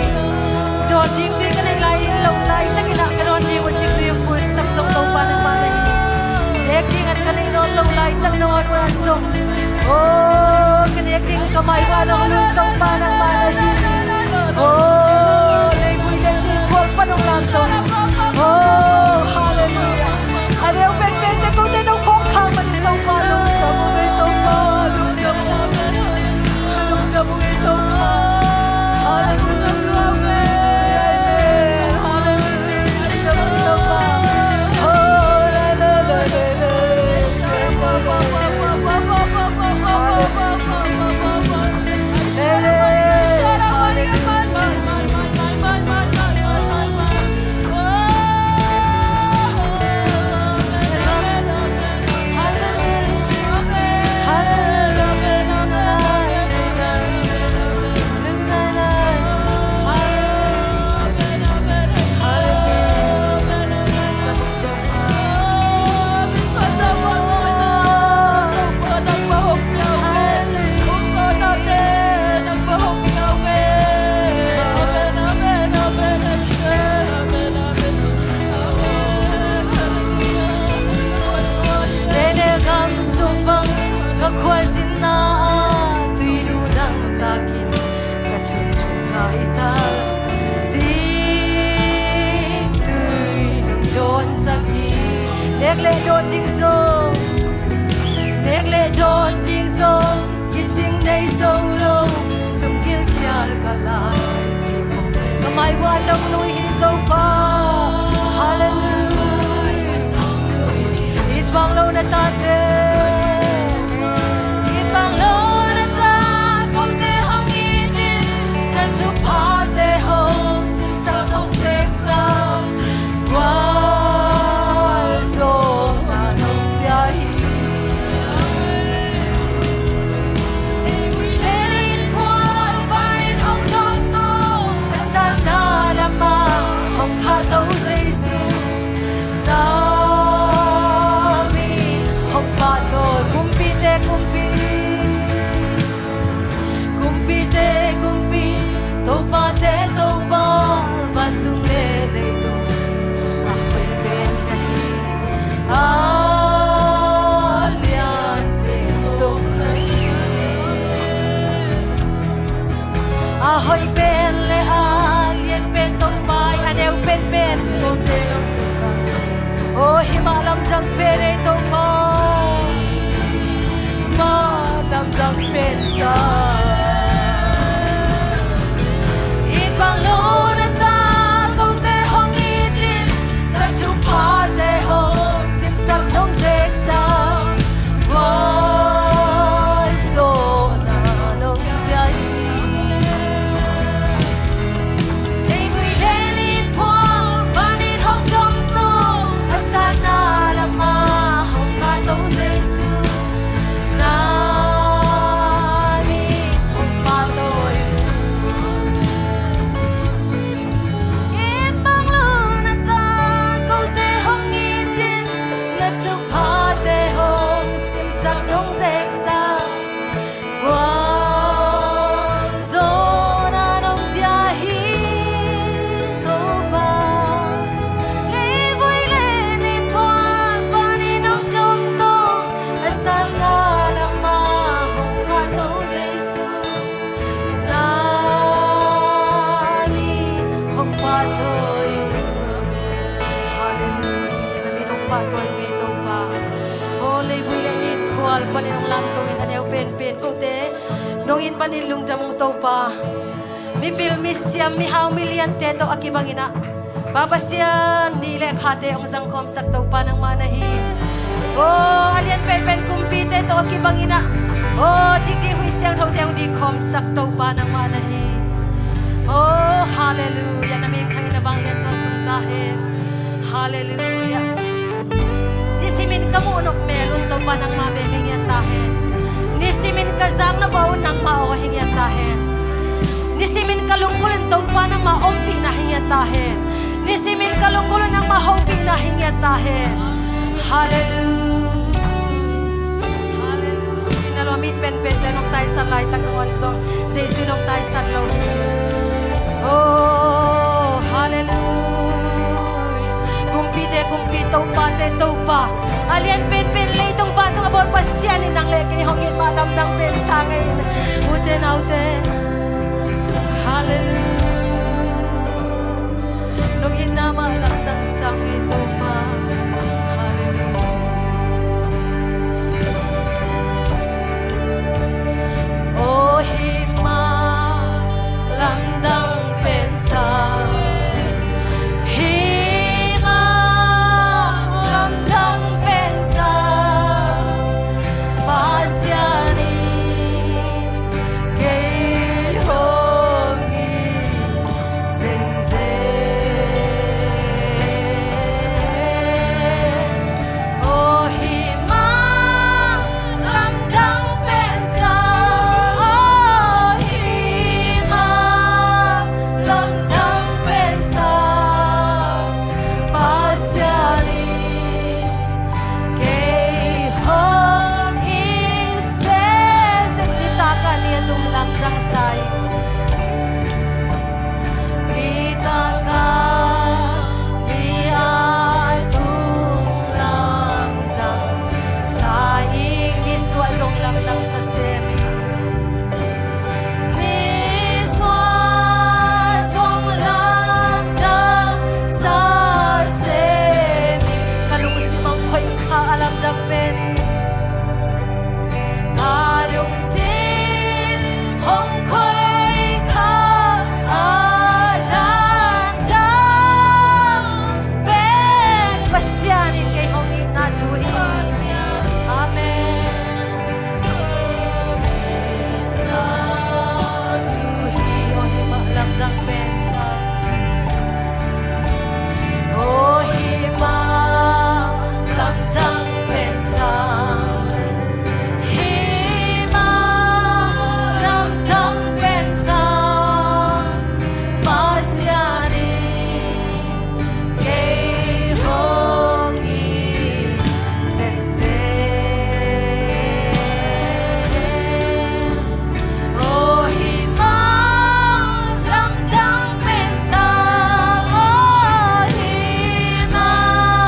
Dawn ding tui ka neih lai in, lo laitakin ah ka dawn ding uh cik tui hong pulsak zong Topa nangmah na hi. Nek ding an ka neih nawn lo laitak nangawn un zong, oh, ka nek ding ka mai uah nong lui Topa nangmah na hi. Oh, leivui le ni phual pan hong lamto hi. Oh, hallelujah. A neu penpente kote nong phawk khak manin Topa lungdam ung ei Topa, lungdam ung ei. Lungdam ung ei Topa. Hallelujah. Amen. Hallelujah. Lungdam ung ei Topa. Oh, la, la, la, la, la. Hallelujah. Sehnel gam sung bang ka khualzinna ah tui duh dang takin ka thunthun laitak, cing tui nong dawnsak hi. Nek le dawn ding zong, nek le dawn ding zong kicing nei zo lo, sung gilkial ka lai. A hoih pen le a lian pen Topa, a neu penpen kote nong, aw, hih mah lamdang pen ei Topa, hih mah lamdang pen sa. It bang lo na ta kote hong it in, na thuphate hong simsak nong zeksa, gualzawhna nong pia hi. Leivui le nin phual panin hong dong to, a satna lamah hong phato Jesu, na min hong pahtawi uh. It bang lo na ta kote hong it in, na thuphate hong simsak nong zeksa, gualzawhna nong pia hi Topa. Leivui le nin phual panin hong dong to, a satna lamah hong phato Jesu, na min hong pahtawi uh. Halleluiah, na min hong pahtawi uh ei Topa. Aw, leivui le nin phual panin hong lamto in, a neu penpen kote nong it panin lungdam ung Topa. Mipil, misiam, mihau, miliante tawh a kibangin ah Pa Pasian, ni le khate hong zangkhawmsak Topa nangmah na hi. Aw, a lian penpen kumpite tawh a kibangin ah, aw, dikdik huih siangthote hong dikkhawmsak Topa nangmah na hi. Aw, halleluiah, na min thangin a vanglian tawh tung ta hen. Halleluiah. Nisimin ka muh nop mel un Topa nangmah mel hi ngiat ta hen. Nisimin ka zak nop a un nangmah aw hi ngiat ta hen. Nisimin ka lunggulh un Topa nangmah ompihna hi ngiat ta hen. Nisimin ka lunggulh un nangmah hopihna hi ngiat ta hen. Halleluiah. Halleluiah. Inn a lua mit penpente nong taisan laitak nangawn zong Jesu nong taisan lo hi. Oh, halleluiah. Kumpite kumpi, topate topa, a lian penpen leitung vantung a bawl Pasian in nang le kei hong it mah lamdang pen sa ngei in. Ute naute, halleluiah. Nong itna mah lamdang sa ngei Topa. Halleluiah. Aw, hih mah lamdang pen sa, hih mah lamdang pen sa, Pasian in kei hong it zenzen. Aw, hih mah lamdang pen sa, aw, hih mah lamdang pen sa, Pasian in kei hong it zenzen. Nitak a ni a tum lamdang sa in, nitak a ni a tum lamdang sa in, nisuah zong lamdang sa sem in. Nisuah zong lamdang sa sem in. Ka lungsim hong khoih kha a lamdang pen in. Ka lungsim hong khoih kha a lamdang pen Pasian in kei hong itna thu hi. Amen. Aw, hih mah lamdang pen sa. Aw, hih mah lamdang pen sa. Hih mah lamdang pen sa. Pasian in kei hong it zenzen. Aw, hih mah lamdang pen sa, aw, hih mah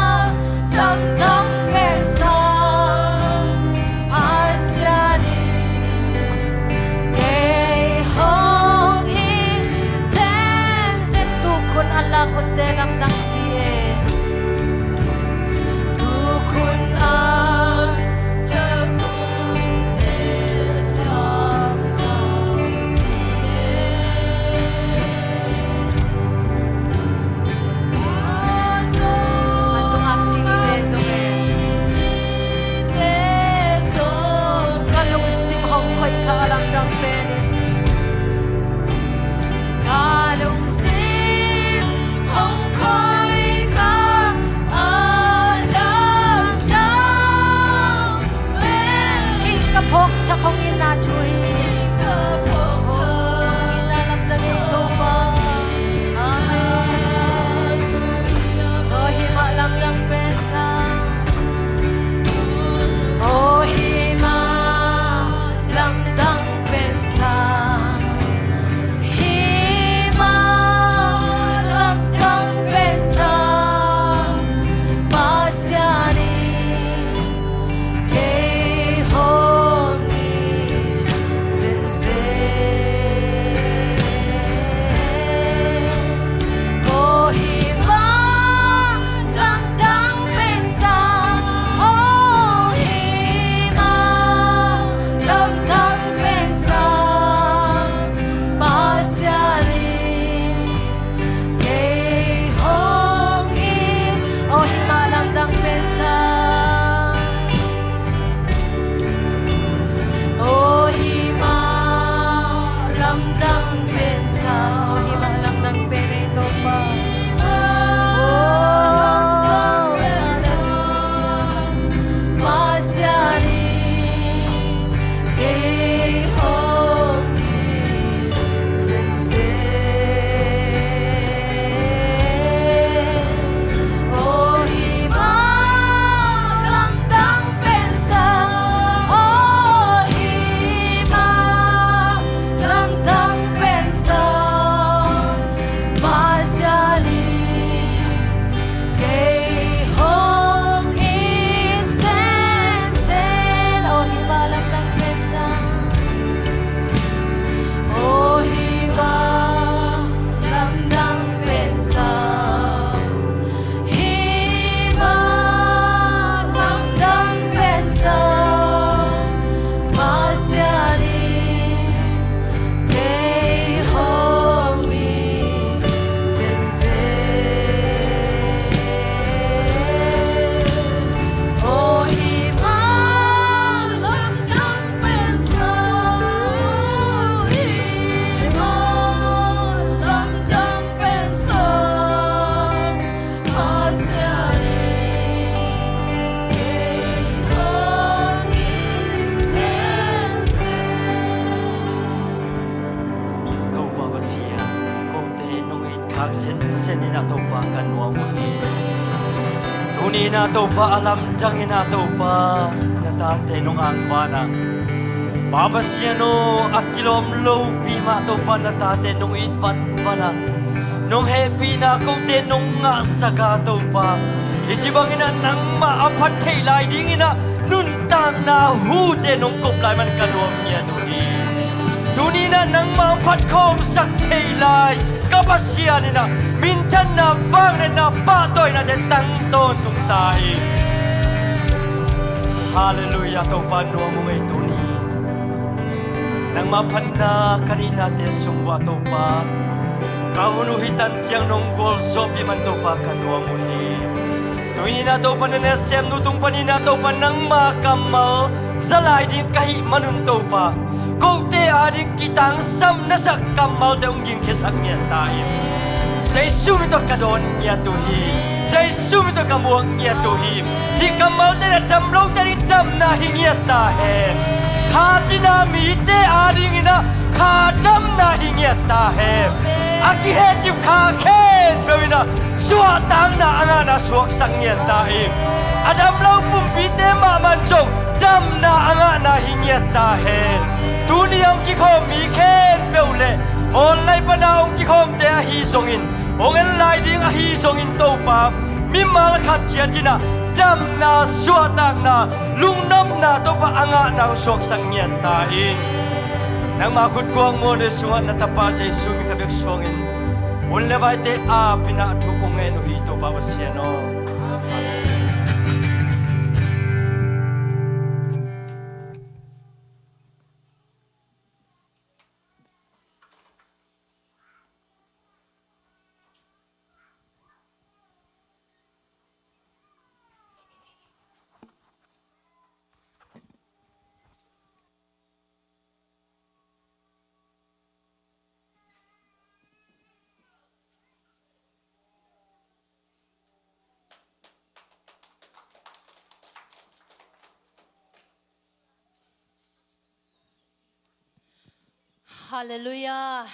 Pen sa, oh, hih mah lamdang pen ei Topa. Oh, Pasian in kei hong it zenzen. Oh, hih mah lamdang pen sa, oh, hih mah lamdang pen sa, Pasian in kei hong it zenzen. Oh, hih mah lamdang pen sa, oh, hih mah lamdang pen sa, hih mah lamdang pen sa, Pasian in kei hong it zenzen. Oh, hih mah lamdang pen sa, hih mah lamdang pen sa, Pasian in kei hong it zenzen. Topa Pasian, kote nong it khak zenzen in ah Topa ka nuam uh hi. Tuni in ah Topa, a lamdang in ah Topa, na tate nong angvan ah, Pa Pasian aw, a kilawm lopi mah Topa na tate nong it vanvan ah, nong hehpihna kote nong ngahsak a Topa, hih ci bangin ah nangmah a phat theih lai dingin ah nuntakna hute nong kop lai man ka nuam ngiat uh hi. Tuni in ah nangmah a phat khawmsak theih lai ka Pasian in ah minthanna, vangliatna, pahtawinate tang tawntung ta in. Halleluiah, Topa nuam ung ei tuni. Nangmah phatna ka nihnate sung uah Topa, ka hun uh hi tan ciang nong gualzawhpih man Topa ka nuam uh hi. Tuni in ah Topa na nasem nu tung panin ah Topa nangma kammal za lai ding ka hih manun Topa, kote ading kitangsam na sak kammalte hong gingkhiasak ngiat ta in. Jesu min tawh ka dawn ngiat uh hi. Jesu min tawh ka muak ngiat uh hi. Hih kammalte na dam lote ding damna hi ngiat ta hen. Kha cina mite adingin ah kha damna hi ngiat ta hen. A kihecip kha khempeuh in ah suahtakna a ngahna suaksak ngiat ta in. A dam lo pumpite mahmah zong damna a ngahna hi ngiat ta hen. Tuni a hong kikhawm mi khempeuh le online pana hong kikhawmte ahi zongin, hong en lai ding ahi zongin Topa, mimal khat ciat in ah damna, suahtakna, lungnopna Topa a ngahna hong suaksak ngiat ta in. Nangma khutkuang muanhuai sungah na Tapa Jesu min khat bek suangin hun le vaite ap in ah thu kong ngen uh hi Topa Pasian aw. Amen. Halleluiah.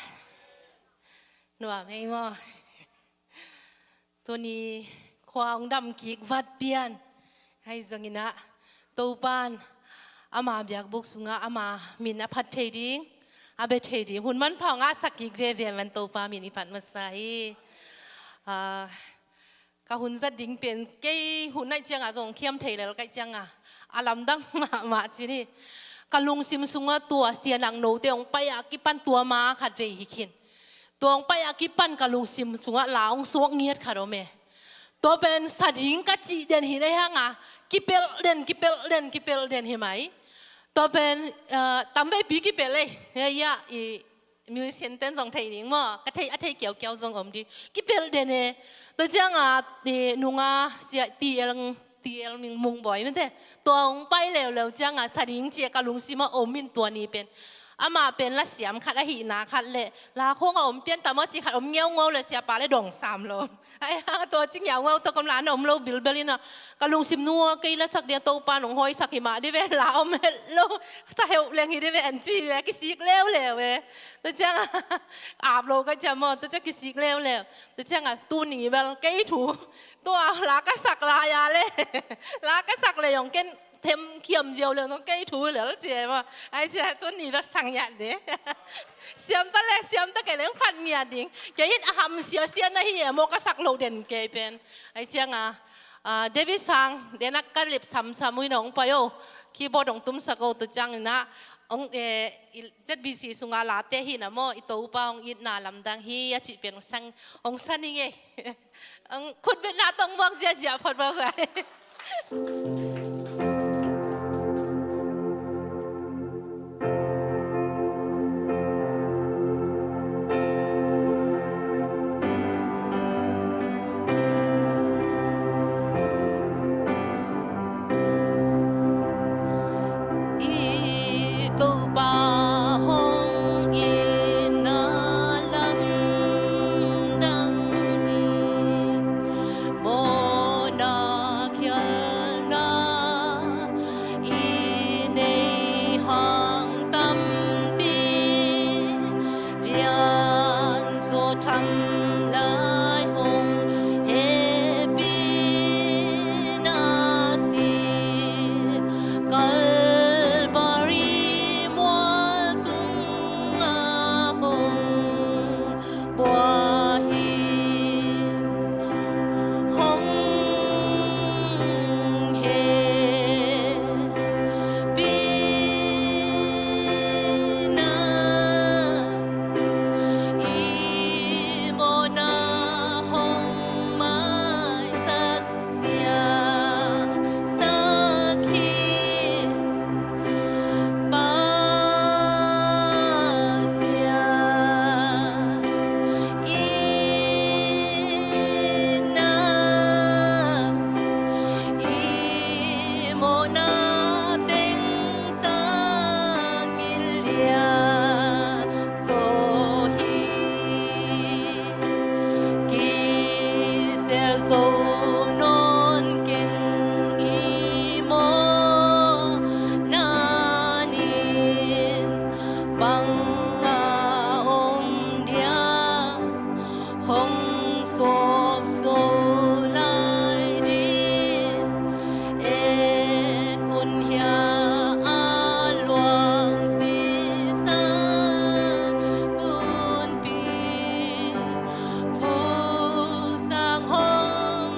Nuam ei maw? Tuni khua hong dam kik vat pian. Ahi zongin ah Topan ama biakbuk sungah ama min a phat thei ding, a bia thei ding hun manpha hong ngahsak kik veve man Topa min i phat masa hi. Ah, ka hun zat ding pen kei hun naih ciangah zong khiam thei lel kaih ciangah a lamdang mahmah ci ni. Ka lungsim sungah tua Sia Nang Note hong pai a kipan tua ma khat vei hi khin. Tua hong pai a kipan ka lungsim sungah la hong suak ngiat khat om e. Tua pen sa ding ka cih den hi na hi hang a, kipelh den, kipelh den, kipelh den hi mai. Tua pen, ah, tam veipi kipelh ei. Hei, ya, i musician ten zong thei ding maw? Ka thei, a thei kiaukiau zong om ding. Kipelh den e. Tua ciang a, i nunga Sia T L, T L Ming Mung Bawi mate. Tua hong pai leuleu ciang a sa ding ci a ka lungsim a om in tua ni pen Amah pen la siam khat ahihna khat le la khawng a om pian tam aw ci khat om ngeungau le siapa le dong sam lo. Ai hang a tua ci ngeungau tawh kom la na om lo bilbel in a, ka lungsim nu a kei la sak ding a Topa nong hawisak hi mah di ve, la om het lo, sa heuh leng hi di ve an ci le kisik leuleu e. Tua ciang a ap lo ka ciam aw, tua ciang kisik leuleu. Tua ciang a tuni bel kei thu tua la ka sak lai a le la ka sak le yong ken them khiam ziau leng zong kei thu lel ci e maw. Ai ci a tuni bel sang ngiat de. Siam ta le siam ta kei leng phat ngiat ding. Kei in a ham sia sia na hi e maw ka sak loh den kei pen. Ai ciang a, ah, David Sang den a ka lip sam sam ui na ong pai o. Keyboard ong tum sak o tua ciang in a ong, eh, i Z B C sunga late hi na maw i Topa ong itna lamdang hi a cih pen ong sang, ong sa ning e. Ang khutbetna tawh muak ziahziah phot bak vai. I Topa hong itna lamdang hi. Mawhna khialna i nei hang tampi lianzaw tham lai hong hehpihna si. Calvary mual tungah hong pua hi. Hong hehpihna i mawhna hong maisak sia sak hi. Pasian itna i mawhna teng sang in lianzaw hi. Kisel zo nawn keng i mawhna in bang a om dia hong sawp zo lai ding. En un hia a luang sisan kunpi Fu sang hong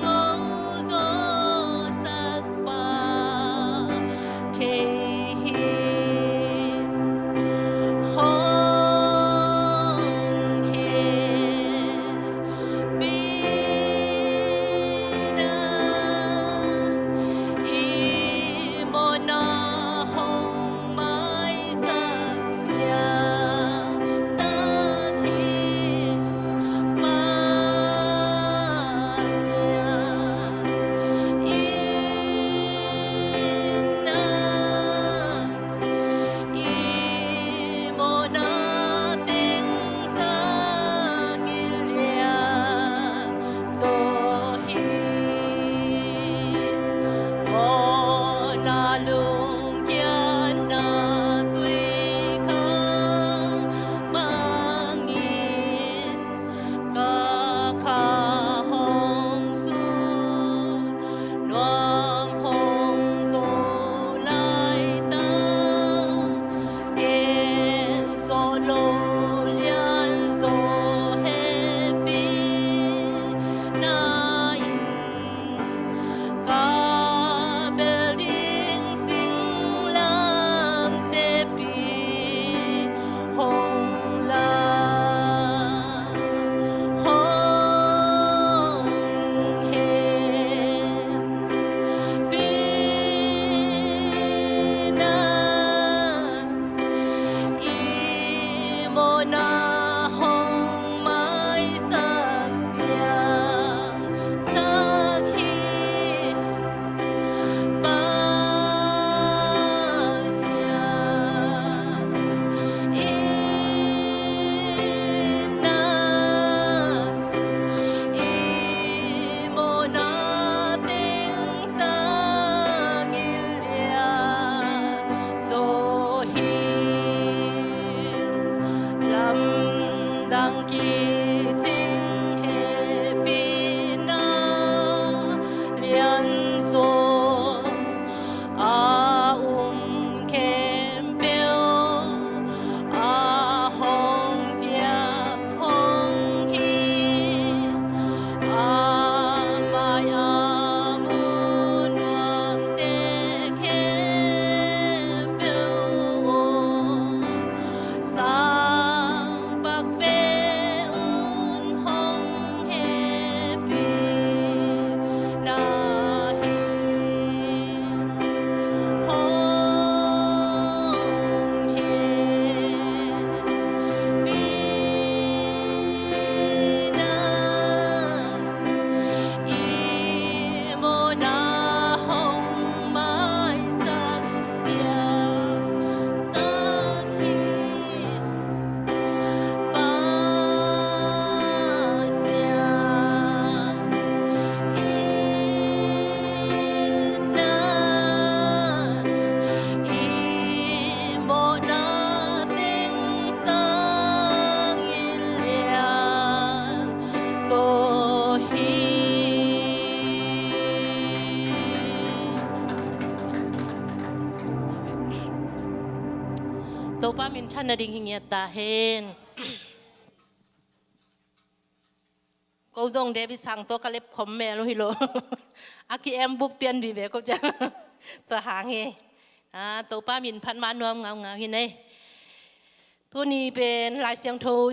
Kicing hehpihna lianzaw a um khempeuh a hong piak hong hi. A mai a mu nuamte khempeuh aw, sang pak ve un, hong hehpihna hi. Hong hehpihna i mawhna hong maisak siamsak hi. Pasian itna i mawhna teng sangin lianzaw hi. Topa minthanna ding hi ngiat ta hen. Ko zong David Sang tawh ka lepkhom mel uh hi lo. A ki-em buk pian vive ko ciang. Tua hang hi. Ah, Topa min phat ma nuam ngaungau hi nei. Tuni pen Lai Siangtho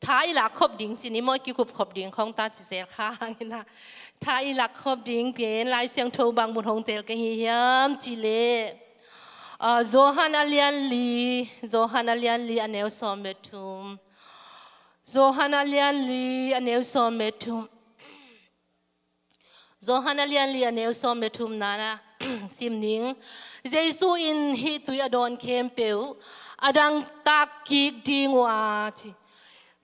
tha i lak khop ding ci ni maw, i kikup khop ding khong ta ci zel kha hang hi na. Tha i lak khop ding pen Lai Siangtho bang mun hong tel ka hi hiam ci leh, ah, Johan a lian li, Johan a lian li a neu sawm le thum. Johan a lian li a neu sawm le thum. Johan a lian li a neu sawm le thum na na sim ning. Jesu in hih tui a dawn khempeuh a dangtak kik ding uh a ci.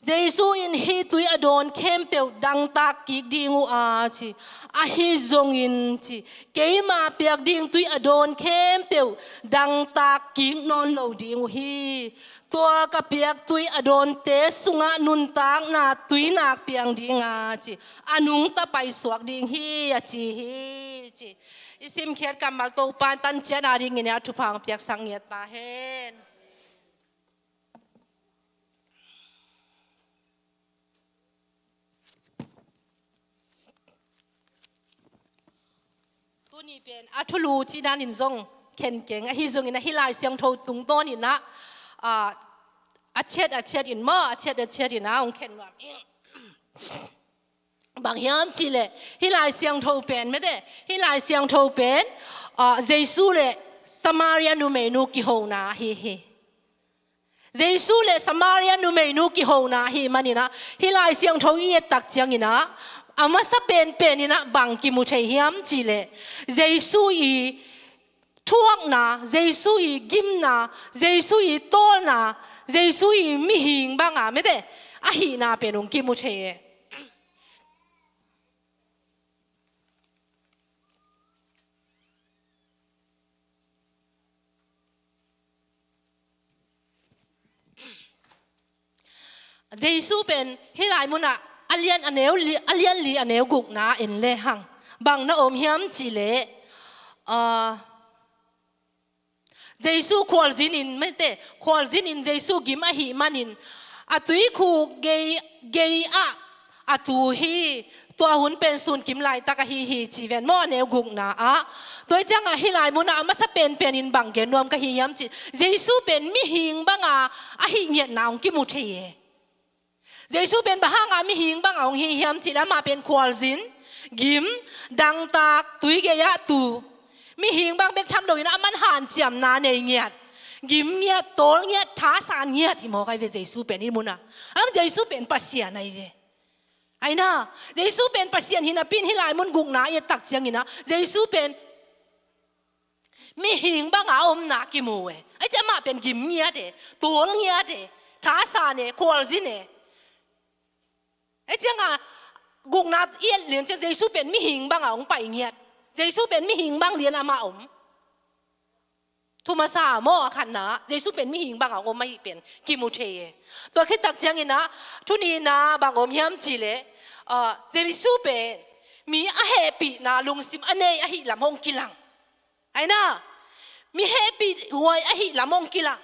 Jesu in hih tui a dawn khempeuh dangtak kik ding uh a ci. Ahi zongin ci, keima piak ding tui a dawn khempeuh dangtak kik nawn lo ding uh hi. Tua ka piak tui a dawnte sungah nuntakna tui nak piang ding a ci, a nungta paisuak ding hi a ci hi ci. I simkhiat kammal Topa tan ciat a dingin a thupha hong piaksak ngiat ta hen. Tuni pen a thulu cih danin zong khenkeng ahi zongin a hih Lai Siangtho tungtawnin ah, ah, a ciat a ciat in maw, a ciat a ciat in ah hong khen nuam. Bang hiam cih leh hih Lai Siangtho pen mete, hih Lai Siangtho pen, ah, Jesu le Samaria numeinu kihona ahi hi. Jesu le Samaria numeinu kihona ahih manin ah, hih Lai Siangtho i et tak ciangin ah, a masa penpen in ah bang kimu thei hiam cih leh, Jesu i thuakna, Jesu i gimna, Jesu i tawlna, Jesu i mihing banga mete ahihna pen hong kimu thei e. Jesu pen hih lai munah a lian a neu li, a lian li a neu gukna en lehang bang na om hiam cih leh, ah, Jesu khualzin in mete, khualzin in Jesu gim ahih manin a tuikhuk gei, gei ah a tu hi. Tua hun pen sunkim laitak ahi hi ci ven maw, a neu gukna ah. Tua hi ciangah hih lai munah a masa penpen in bang gen nuam ka hi hiam cih, Jesu pen mihing banga ahih ngiatna hong kimu thei e. Jesu pen bang hanga mihing banga hong hi hiam cih leh amah pen khualzin, gim, dangtak, tui gei ah tu. Mihing bang bek tham lo in ah aman hanciamna nei ngiat, gim ngiat, tawl ngiat, thasan ngiat hi mawk ai ve Jesu pen hih munah. Alam Jesu pen Pasian ai ve. Ai na, Jesu pen Pasian hi napi in hih lai mun gukna i et tak ciangin ah, Jesu pen mihing banga a omna kimu e. Ai ciah amah pen gim ngiat e, tawl ngiat e, thasan e, khualzin e. Ai ciangah gukna i et lian ciah Jesu pen mihing banga hong pai ngiat. Jesu pen mihing bang lian amah om. Thu masa maw, a khatna, Jesu pen mihing bangah om ahi pen kimu thei e. Tua khit tak ciangin ah, thu nihna bang om hiam cih leh, ah, Jesu pen mi a hehpihna lungsim a nei ahi lam hong kilang. Aina, mi hehpih huai ahi lam hong kilang.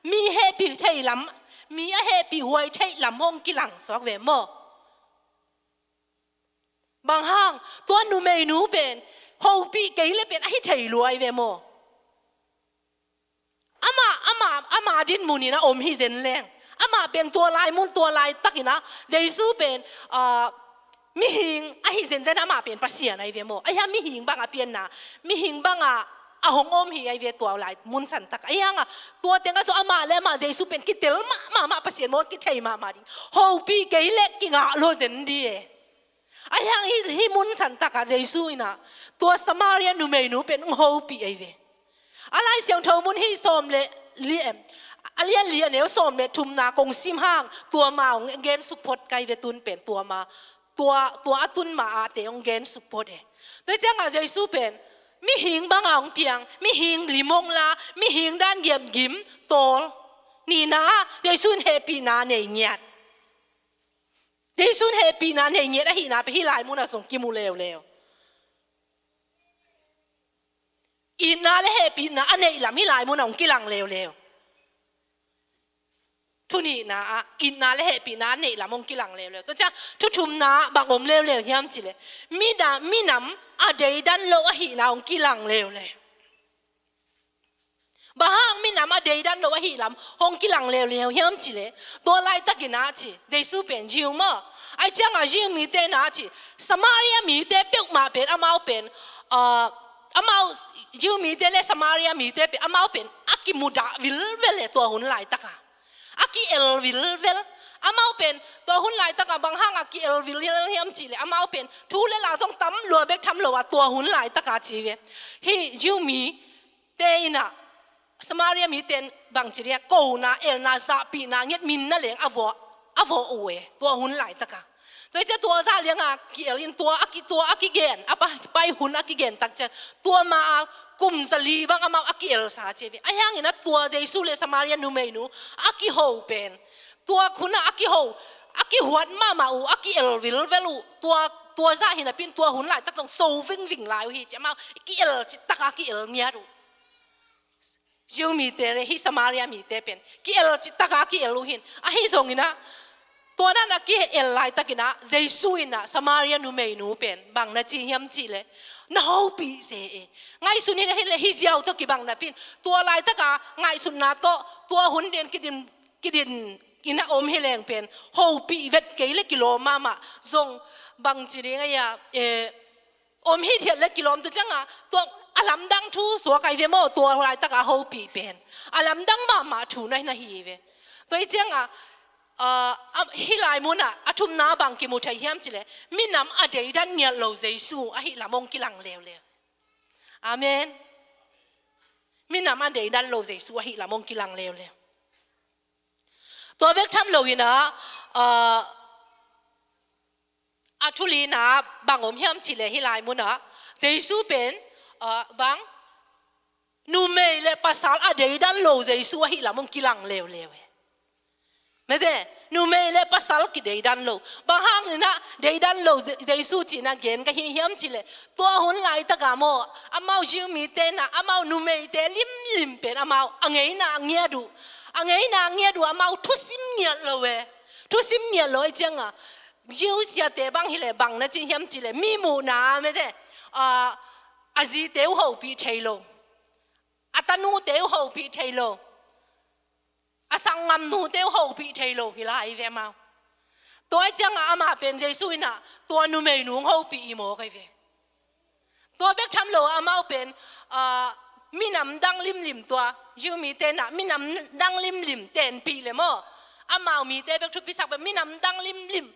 Mi hehpih thei lam, mi a hehpih huai thei lam hong kilang suak ve maw. Bang hang, tua numeinu pen hopih kei leh pen ahi thei lua hi ve maw. Amah, amah, amah dinmun in a om hi zen leng, amah pen tua lai mun, tua laitakin ah, Jesu pen, ah, mihing ahi zenzen, amah pen Pasian ahi ve maw. Ahi hang mihing bang a pianna, mihing bang a, a hong om hi ahi ve tua lai mun santak. Ahi hang a, tua teng ah zong amah leh amah Jesu pen kitel mahmah, amah Pasian maw, kithei mahmah ding. Hopih kei leh kingah lua zen di e. Ahi hang hih, hih mun santak ah Jesu in ah, tua Samaria numeinu pen hong hopih ahi ve. A Lai Siangtho mun hih sawm leh li em, a lian li a neu sawm leh thumna kong sim hang, tua ma hong gen suk phot ka hi ve, tun pen tua ma, tua, tua a tun ma a te hong gen suk phot e. Tua ciangah Jesu pen mihing bangah hong piang, mihing lim hong la, mihing dan giamgim tawl. Nihna, Jesu in hehpihna nei ngiat. Jesu in hehpihna nei ngiat ahihna pen hih lai munah zong kimu leuleu. Itna leh hehpihna a neih lam hih lai munah hong kilang leuleu. Thu nihna ah, itna leh hehpihna a neih lam hong kilang leuleu. Tua ciang, thu thumna ah bang om leuleu hiam cih leh, minam, minam a deidan loh ahihna hong kilang leuleu. Bang hang minam a deidan loh ahih lam hong kilang leuleu hiam cih leh, tua laitakin ah ci, Jesu pen Jew maw. Ahi ciangah Jew mite in ah ci, Samaria mite peuhmah pen amau pen, ah, amau Jew mite leh Samaria mite pen amau pen a kimudah vilvel e tua hun laitakah. A ki-el vilvel. Amau pen tua hun laitakah bang hang a ki-el vilvel hiam cih leh, amau pen thu leh la zong tam lua bek tham lo a tua hun laitakah ci ve. Hih Jew mi te in ah, Samaria mite in bangci dia, kona, elna, zahpihna ngiat, minna leng a vawh, a vawh uh e, tua hun laitakah. Tua hi ciah tua zah lianga ki-el in tua a ki, tua a kigen, a pa, pai hun a kigen tak ciah, tua ma a kum zali bang amau a ki-el sa ci ve. Ahi hangin ah tua Jesu leh Samaria numeinu a kiho pen, tua hun ah a kiho, a kihuat mahmah uh, a ki-el vilvel uh, tua, tua zah hi napi in tua hun laitak zong so vingving lai uh hi ciah, amau ki-el citak a ki-el ngiat uh. Jew mite leh hih Samaria mite pen ki-el citak a ki-el uh hi. Ahi zongin ah, tua dan a ki-el laitakin ah, Jesu in ah Samaria numeinu pen bang na ci hiam cih leh, na hopih se e. Ngaihsun in ah, hi leh hih ziau tawh kibang napi in, tua laitak a ngaihsutna tawh tua hun den kidin, kidin in ah om hi leng pen, hopih vet kei leh kilawm mahmah. Zong bangci ding a hia, eh, om hithiat leh kilawm. Tua ciangah tua a lamdang thu suak ahi ve maw, tua laitak a hopih pen a lamdang mahmah thu na hi, na hi ve. Tua hi ciangah, ah, a, hih lai munah a thumna bang kimu thei hiam cih leh, minam a deidan ngiat lo Jesu ahih lam hong kilang leuleu. Amen. Minam a deidan lo Jesu ahih lam hong kilang leuleu. Tua bek tham loin ah, ah, a thu lina bang om hiam cih leh hih lai munah Jesu pen, ah, bang, numei leh pasal a deidan lo Jesu ahih lam hong kilang leuleu e. Mete, numei leh pasal kideidan lo. Bang hangin ah deidan lo Je-, Jesu cih na gen ka hi hiam cih leh, tua hun laitakah maw, amau Jew mite in ah amau numeite limlim pen amau a ngeina a ngiat uh. A ngeina a ngiat uh, amau thusim ngiat lo e. Thusim ngiat lo ahi ciangah, Jew siate bang hi leh bang na ci hiam cih leh, mi muhna, mete, ah, a zite uh hopih thei lo, a tanute uh hopih thei lo, a sanggamnute uh hopih thei lo hi lai ve amau. Tua ahi ciangah amah pen Jesu in ah tua numeinu hong hopih hi mawk ahi ve. Tua bek tham lo amau pen, ah, minam dang limlim tua, Jew mite in ah minam dang limlim tenpih leh maw, amau mite bek thupisak pen minam dang limlim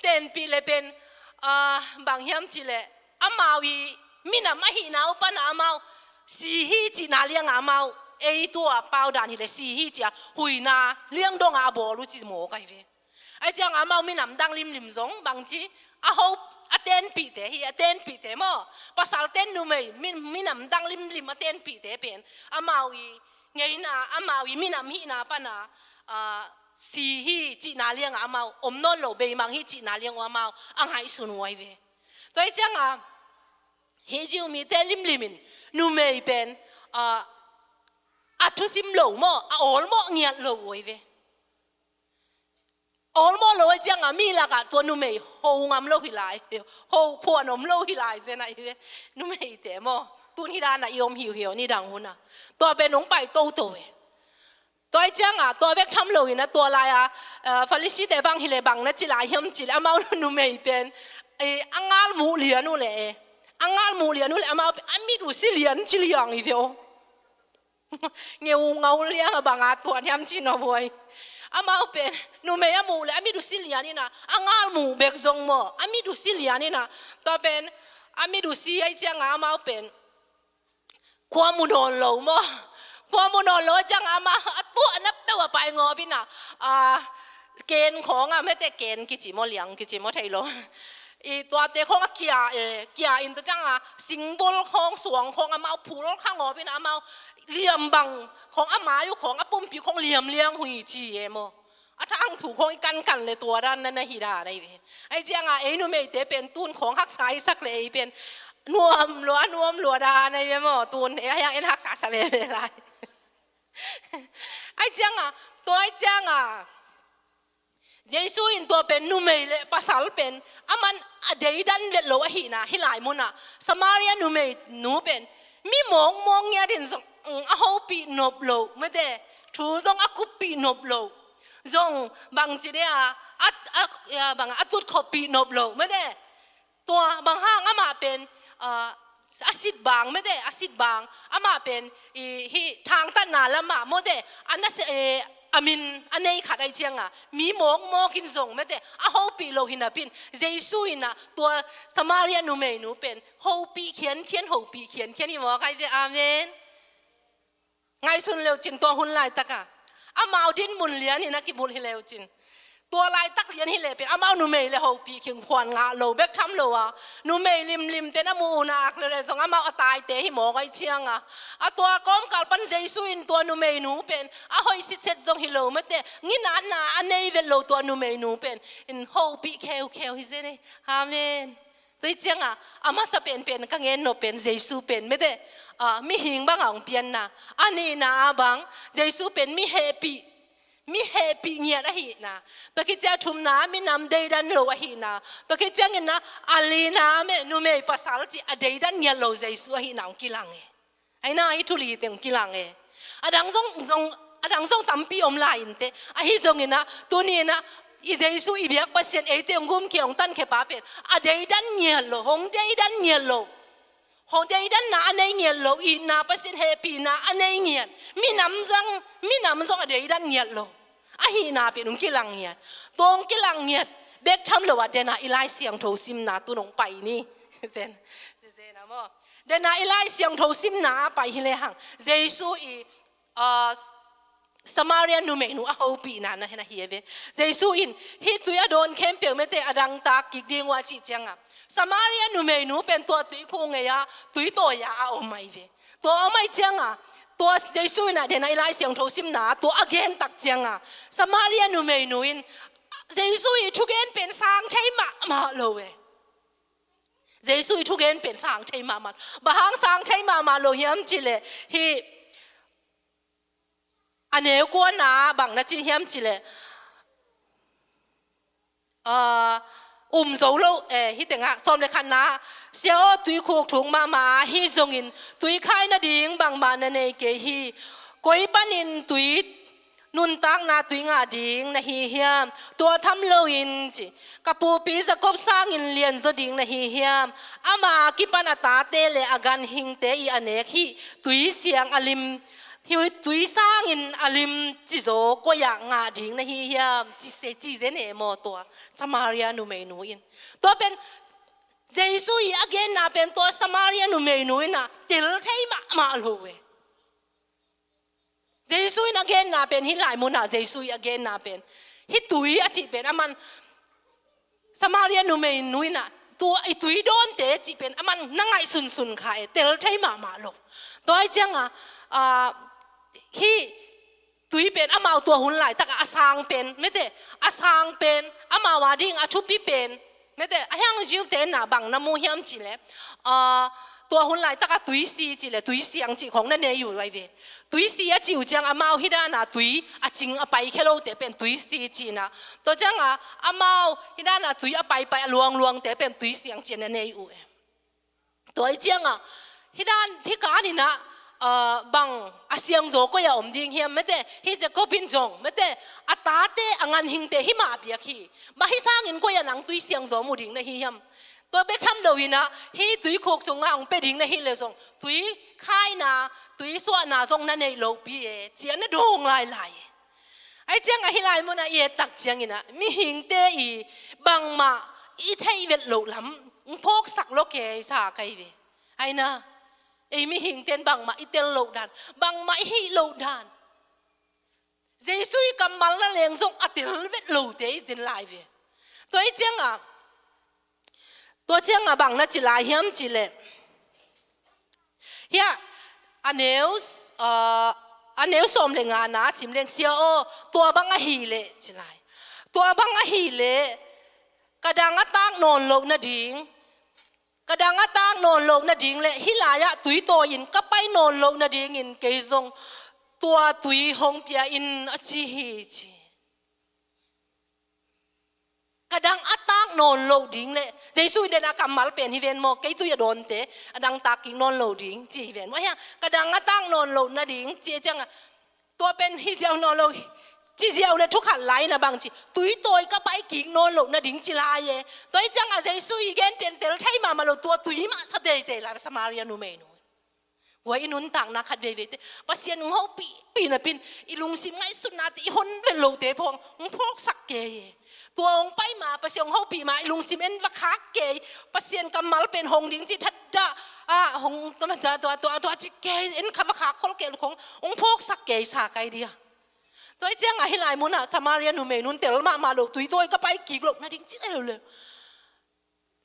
tenpih leh pen, ah, bang hiam cih leh, amau i minam ahihna uh panah amau si hi cihna liangah amau, ei tua pau dan hi leh si hi ci-a huhna liang dongah a bawl uh ci mawk ahi ve. Ahi ciangah amau minam dang limlim zong bangci, a hope, A tenpihte hi, a tenpihte maw. Pasalten numei, mi, minam dang limlim a tenpihte pen amau i ngeina, amau i minam hihna pana, ah, si hi cihna lianga amau om nawn lo, beimang hi cihna lianga amau a ngaihsun uh ahi ve. Tua hi cianga hih Jew mite limlimin numei pen, ah, a thusim lo maw, a awlmawh ngiat lo uh ahi ve. Awlmawh lo ahi cianga mi lakah tua numei ho ngam lo hi lai, ho phuan om lo hi lai zen ahi ve. Numeite maw, tun hi dana i om hiuhiu nidang huna. Tua pen hong pai toto ve. Tua ahi cianga tua bek tham loina tua laia, eh, Pharisee-te bang hileh bang na ci lai hiam cileh amau numei pen, eh, a ngal muh lian uhleh, eh, a ngal muh lian uhleh amau pen a mit uh si lian ci liang hi ve aw. Ngeu ngau lianga banga tuan hiam ci no buai. Amau pen numei a muh leh a mit uh si lianina, a ngal muh bek zong maw, a mit uh si lianina. Tua pen a mit uh si ahi cianga amau pen khua mu nawn lo maw. Khua mu nawn lo ahi cianga amau a tuahna peuh a pai ngawpina, a, ken khawng a mete ken kici maw, liang kici maw thei lo. I tuate khawng a kia, eh, kia in tua cianga singbul khawng, suang khawng amau phul kha ngawpina amau liam bang khawng a mai uh khawng a pumpi khawng liam liang hui ci e maw. A thangthu khawng i kankan le tua dan na na hi dan ahi ve. Ahi cianga ei numeite pen tun khawng haksa i sak le ei pen nuam lua, nuam lua dan ahi ve maw. Tun ei a hiang en haksa sa veve lai. Ahi cianga, tua ahi cianga Jesu in tua pen numei le pasal pen aman a deidan vet lo ahihna, hih lai munah Samaria numei nu pen mi mawkmawk ngiatin zong, mm, a hopih nop lo mete, thu zong a kuppih nop lo, zong bangci dea a, a, a, bang a tutkhawppih nop lo mete. Tua bang hang amah pen, ah, a sit bang mete, a sit bang amah pen i hih thangtatna lamah mawte, a nase, eh, a min a nei khat ahi cianga mi mawkmawkin zong mete a hopih lo hi napin, Jesu inah tua Samaria numeinu pen hopih khiankhian, hopih khiankhian hi mawk ahi ve. Amen. Ngaihsun leucin tua hun laitaka amau dinmun lianin a kibulh hi leucin, tua laitak lian hi leh pen amau numei le hopih khing phuan ngah lo bek tham lo a, numei limlim pen a muhna ak le le zong amau a taite hi mawk ahi cianga, a tua kawmkal pan Jesu in tua numeinu pen a hoih sitset zong hi lo mete, nginatna a nei vet lo tua numeinu pen in hopih kheukheu hi zen e. Amen. Tua hi cianga a masa penpen ka ngen nop pen Jesu pen mete, ah, mihing banga hong pianna. A nihna a bang Jesu pen mi hehpih, mi hehpih ngiat ahihna. Tua khit ciang a thumna minam deidan lo ahihna. Tua khit ciangin a, a lina me numei pasal ci a deidan ngiat lo Jesu ahihna hong kilang e. Aina i thu li teng kilang e. A dang zong, zong, a dang zong tampi om lai inte. Ahi zongin a, tuni in a, i Jesu i biak Pasian eite hong gumkhia hong tankhia pa pen a deidan ngiat lo, hong deidan ngiat lo. Hong deidanna a nei ngiat lo, itna Pasian hehpihna a nei ngiat. Minam zong, minam zong a deidan ngiat lo. Ahihna pen hong kilang ngiat. Tua hong kilang ngiat bek tham lo a dena i Lai Siangtho simna tu nong pai ni. Zen, zen a maw. Dena i Lai Siangtho simna a pai hi lehang Jesu i, ah, Samaria numeinu a hopihna na hi na hi e ve. Jesu in hih tui a dawn khempeuh mete a dangtak kik ding uh a cih cianga Samaria numeinu pen tua tuikhuk ngei a tui tawi a a om ahi ve. Tua om ahi cianga tua Jesu in a dena i Lai Siangtho simna tua a gen tak cianga Samaria numeinu in Jesu i thugen pen sang thei mahmah lo e. Jesu i thugen pen sang thei mahmah. Bang hang sang thei mahmah lo hiam cileh hih a neu kuana bang na ci hiam cileh, ah, um zo lo, eh, hih tengah sawm le khatna, Sia aw, tuikhuk thuk mahmah ahi zongin tui khai nading bangmah na nei kei hi. Koi panin tui nuntakna tui ngah ding na hi hiam? Tua tham loin ci, ka pupi Jacob sangin lianzaw ding na hi hiam? Ama kipan a tate le a ganhingte i a nek hih tui siang a lim, hih tui sangin a lim cizaw koi-ah ngah ding na hi hiam? Ci se, ci zen e maw tua Samaria numeinu in. Tua pen Jesu i a genna pen tua Samaria numeinu in a tel thei mahmah lo e. Jesu in a genna pen, hih lai munah Jesu i a genna pen, hih tui a cih pen aman Samaria numeinu in a tua i tui dawnte cih pen aman na ngaihsunsun kha e, tel thei mahmah lo. Tua hi cianga, ah, hih tui pen amau tua hun laitaka a sang pen, mete, a sang pen, amau a ding a thupi pen, mete, a hiang ziu te na bang na mu hiam cih leh, ah, tua hun laitaka tui si cih leh, tui siang cih khong na nei uh ai ve. Tui si a cih uh ciang amau hih dana tui a cing a paikhia lote pen tui si cihna. Tua cianga amau hih dana tui a paipai a luangluangte pen tui siang cih na nei uh e. Tua hi cianga hih dan hih kaninah, ah, bang a siangzaw koi a om ding hiam, mete, hih Jacob in zong, mete, a tate a ganhingte hih mah biak hi. Bang hih sangin koi a nang tui siangzaw mu ding na hi hiam? Tua bek tham lo inah hih tuikhuk sungah hong pia ding na hih leh zong tui khaina, tui suahna zong na neih lohpi e, ci-a na dawng lailai e. Ai cianga hih lai munah i et tak cianginah mihingte i bangmah i theih vet loh lam hong phawksak lo kei sa kai ve. Aina, ei mihingte in bangmah i tel loh dan, bangmah i hih loh dan, Jesu i kammal na leng zong a tel vet lote i zin lai ve. Tua hi cianga, tua cianga bang na ci lai hiam cih leh, hiah a neu, ah, a neu sawm le ngana sim leng, Sia aw, tua bang ahih leh ci lai. Tua bang ahih leh ka dang a tak nawn loh nading, ka dang a tak nawn loh nading le hih lai-ah tui tawi-in ka pai nawn loh nadingin kei zong tua tui hong pia in, a ci hi, ci. Ka dang a tak nawn loh ding le, Jesu in den a kammal pen hi ven maw, kei tui a dawnte a dang tak kik nawn lo ding ci hi ven maw. Hiah ka dang a tak nawn loh nading ci cianga, tua pen hi ziau nawn lo, ci ziau le thu khat lai na bang ci, tui tawi ka pai kik nawn loh nading ci lai e. Tua hi cianga Jesu i gen pen tel thei mahmah lo, tua tui mah sa teitei lai Samaria numei nu. Tua i nuntakna khat veivei te Pasian hong hopihpih napin i lungsim ngaihsutnate i hon vet lote phawng hong phawksak kei e. Tua hong pai ma, Pasian hong hopih ma i lungsim en va khak kei. Pasian kammal pen hong ding ci thatdah ah hong tua, tua, tua, tua ci kei, en kha va khak khol kei lo khong hong phawksak kei sa kai dia. Tua hi cianga hih lai munah Samaria numei nun tel mahmah lo, tui tawi ka pai kik loh nading ci leuleu.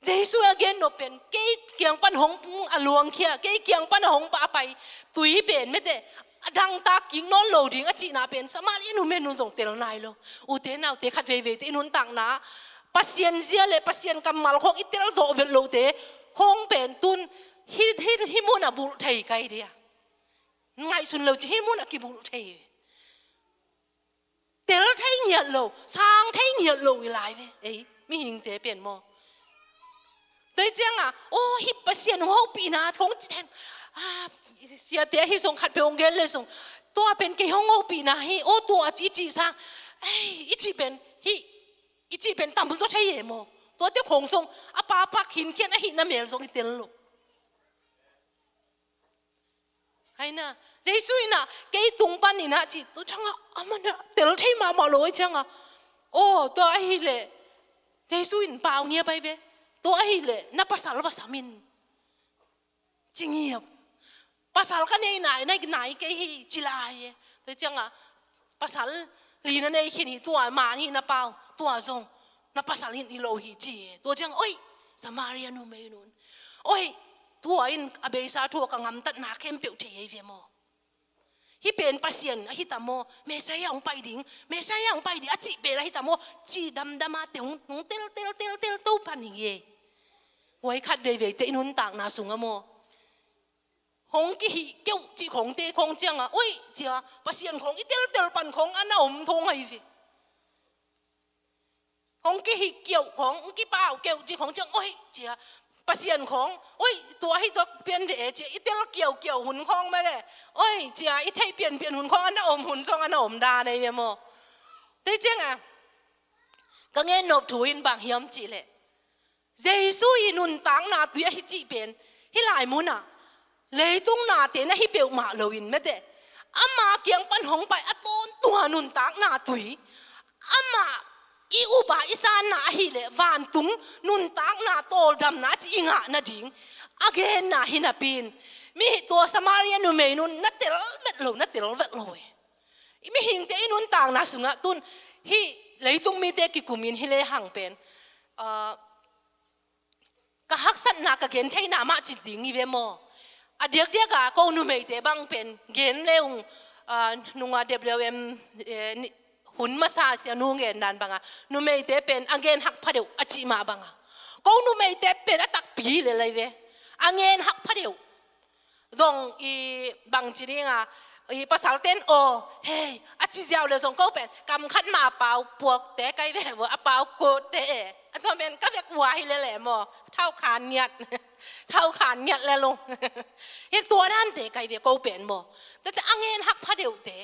Jesu a gen nop pen, kei kiang pan hong a luangkhia, kei kiang pan a hong pah a pai tui pen, mete, a dang tak kik nawn lo ding a cihna pen Samaria numei nun zong tel nai lo. Ute naute khat veivei te i nuntakna Pasian zia le Pasian kammal khong i tel zawh vet lote khong pen tun hih, hih, hih munah bulh thei kai dia. Ngaihsun lo ci hih munah kibulh thei. Tel thei ngiat lo, sang thei ngiat lo i lai ve, ei mihingte pen maw. Tua hi cianga, aw, hih Pasian hong hopihna khong ci then, ah, siate ahi zong khat peuh hong gen le zong, tua pen kei hong hopihna hi, aw, tua ci, i cih sang, ei, i cih pen, hih, i cih pen tam zaw thei e maw. Tuate khong zong a papak hinkhian ahihna mel zong i tel lo. Aina, Jesu inah kei tung pan inah ci, tua cianga amanah tel thei mahmah lo, ai cianga, aw, tua ahih leh Jesu in pau ngiap ai ve. Tua ahih leh na pasal va sam in, ci ngiap. Pasal ka nei nai, na nai kei hi, ci lai e. Tua cianga pasal li na nei khin hi, tua man hi na pau, tua zong na pasal hi lo hi, ci e. Tua cianga, oi, Samaria numei nun, oi, tua in a beisa thu a ka gamtatna khempeuh thei ei ve maw. Hih pen Pasian ahi ta maw, Messiah hong pai ding, Messiah hong pai ding a cih pen ahi ta maw, ci damdam a te hong, hong tel, tel, tel, tel to pan hi e. Huai khat veivei te i nuntakna sungah maw, hong kihih keuh cih khongte khong cianga, oi, cia, Pasian khong i teltel pan khong a na om thong ahi ve. Hong kihih keuh khong, hong kipau keuh cih khong ciang, oi, cia, Pasian khong, oi, tua hi zok pian ve e, cia, i tel kiaukiau hun khong mah le, oi, cia, i theih pianpian hun khong a na om hun zong a na om dan ahi ve maw. Tei cianga ka ngen nop thu in bang hiam cih leh, Jesu i nuntakna tui ahi cih pen hih lai munah leitung nate na hi peuhmah loin mete, ama kiang pan hong pai a tawntung a nuntakna tui, amah i upa i sanna ahih leh vantung nuntakna tawldamna cih i ngah nading a genna hi napi in, mi tua Samaria numei nun na tel vet lo, na tel vet lo e. I mihingte i nuntakna sungah tun hih leitung mite kikumin hi lehang pen, ah, haksatna ka gen theihna mah ci ding hi ve maw. A diakdiak a ko numeite bang pen gen le ung, ah, nunga W M, eh, ni, hun masa sia nu ngen dan banga numeite pen a ngen hak phadeuh a cih mah banga ko numeite pen a takpi le lai ve. A ngen hak phadeuh. Zong i bangci dinga, i pasal ten aw, hei, a ci ziau le zong ko pen kam khat ma a pau puakte kai ve vo, a pau kote e. A tua men ka vek ua hi le le maw. Thau khan ngiat. Thau khan ngiat le lung. Hi tua dante kai ve ko pen maw. Tua ciang a ngen hak phadeuhte.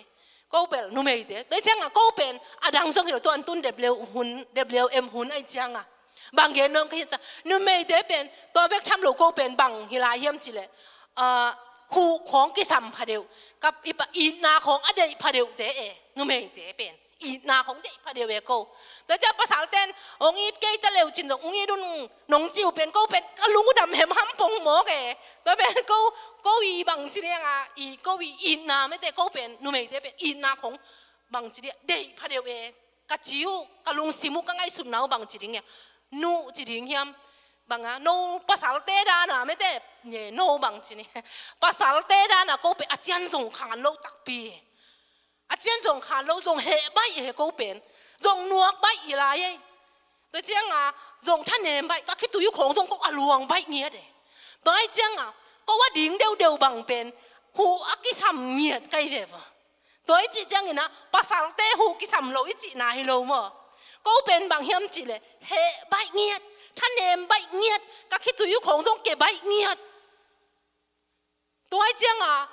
Ko bel numeite. Tua cianga ko pen a dang zong hi lo, tua an tun W hun, W M hun ai cianga. Bang gen nuam ka hi ta. Numeite pen tua bek tham lo ko pen bang hi lai hiam ci le. Ah, huh khawng kisam phadeuh. Kap i pa itna khawng a deih phadeuhte e. Numeite pen itna khawng deih phadeuh e ko. Tua ciang pasal ten ong it kei ta leu cin zong ong it un nong ciu pen ko pen ka lung u dam hem ham pong mawk e. Tua pen ko, ko i bangci dinga, i ko i itna mete ko pen, numeite pen itna khong bangci dia, deih phadeuh e. Ka ci uh, ka lungsim uh, ka ngaihsutna uh bangci ding e. Nu ci ding hiam, banga, no pasalte dana mete, nye, no bangci ni. Pasalte dana ko pen a cian zong khan lo takpi e. A cian zong khan lo, zong heh baih e ko pen. Zong nuak baih i lai e. Tua cianga zong thanem baih, ka khitui uh khawng zong ko a luang baih ngiat e. Tua ai cianga ko a ding deuhdeuh bang pen huh a kisam ngiat kai ve va. Tua i cih ciangina pasalte huh kisam lo i cihna hi lo maw. Ko pen bang hiam cih le heh baih ngiat, thanem baih ngiat, ka khitui uh khawng zong ke baih ngiat. Tua ai cianga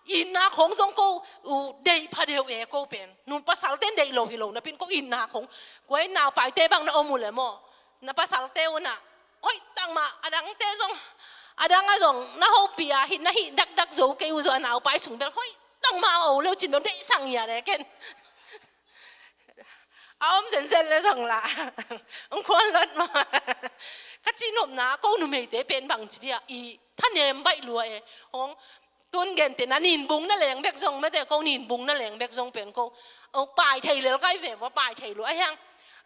itna khong zong ko, uh, deih phadeuh e ko pen. Nu pasal ten deih lo hi lo napin ko itna khong. Kuai naupaite bang na om uh le maw. Na pasalte uh na hoih tangmah, a dangte zong, a dang a zong na hopih a hih, na hih dakdak zo kei uh zong a naupai sung bel hoih tangmah a o leu cin bel deih sang ia le ken. A om zenzen le zong la. Ong khuan lot maw. Ka cihnopna ko numeite pen bangci dia i thanem baih lua e. Hong tun gente na ninbung na leng bek zong mete ko ninbung na leng bek zong pen ko. Ong pai thei lel kai ve va pai thei lua a hiang.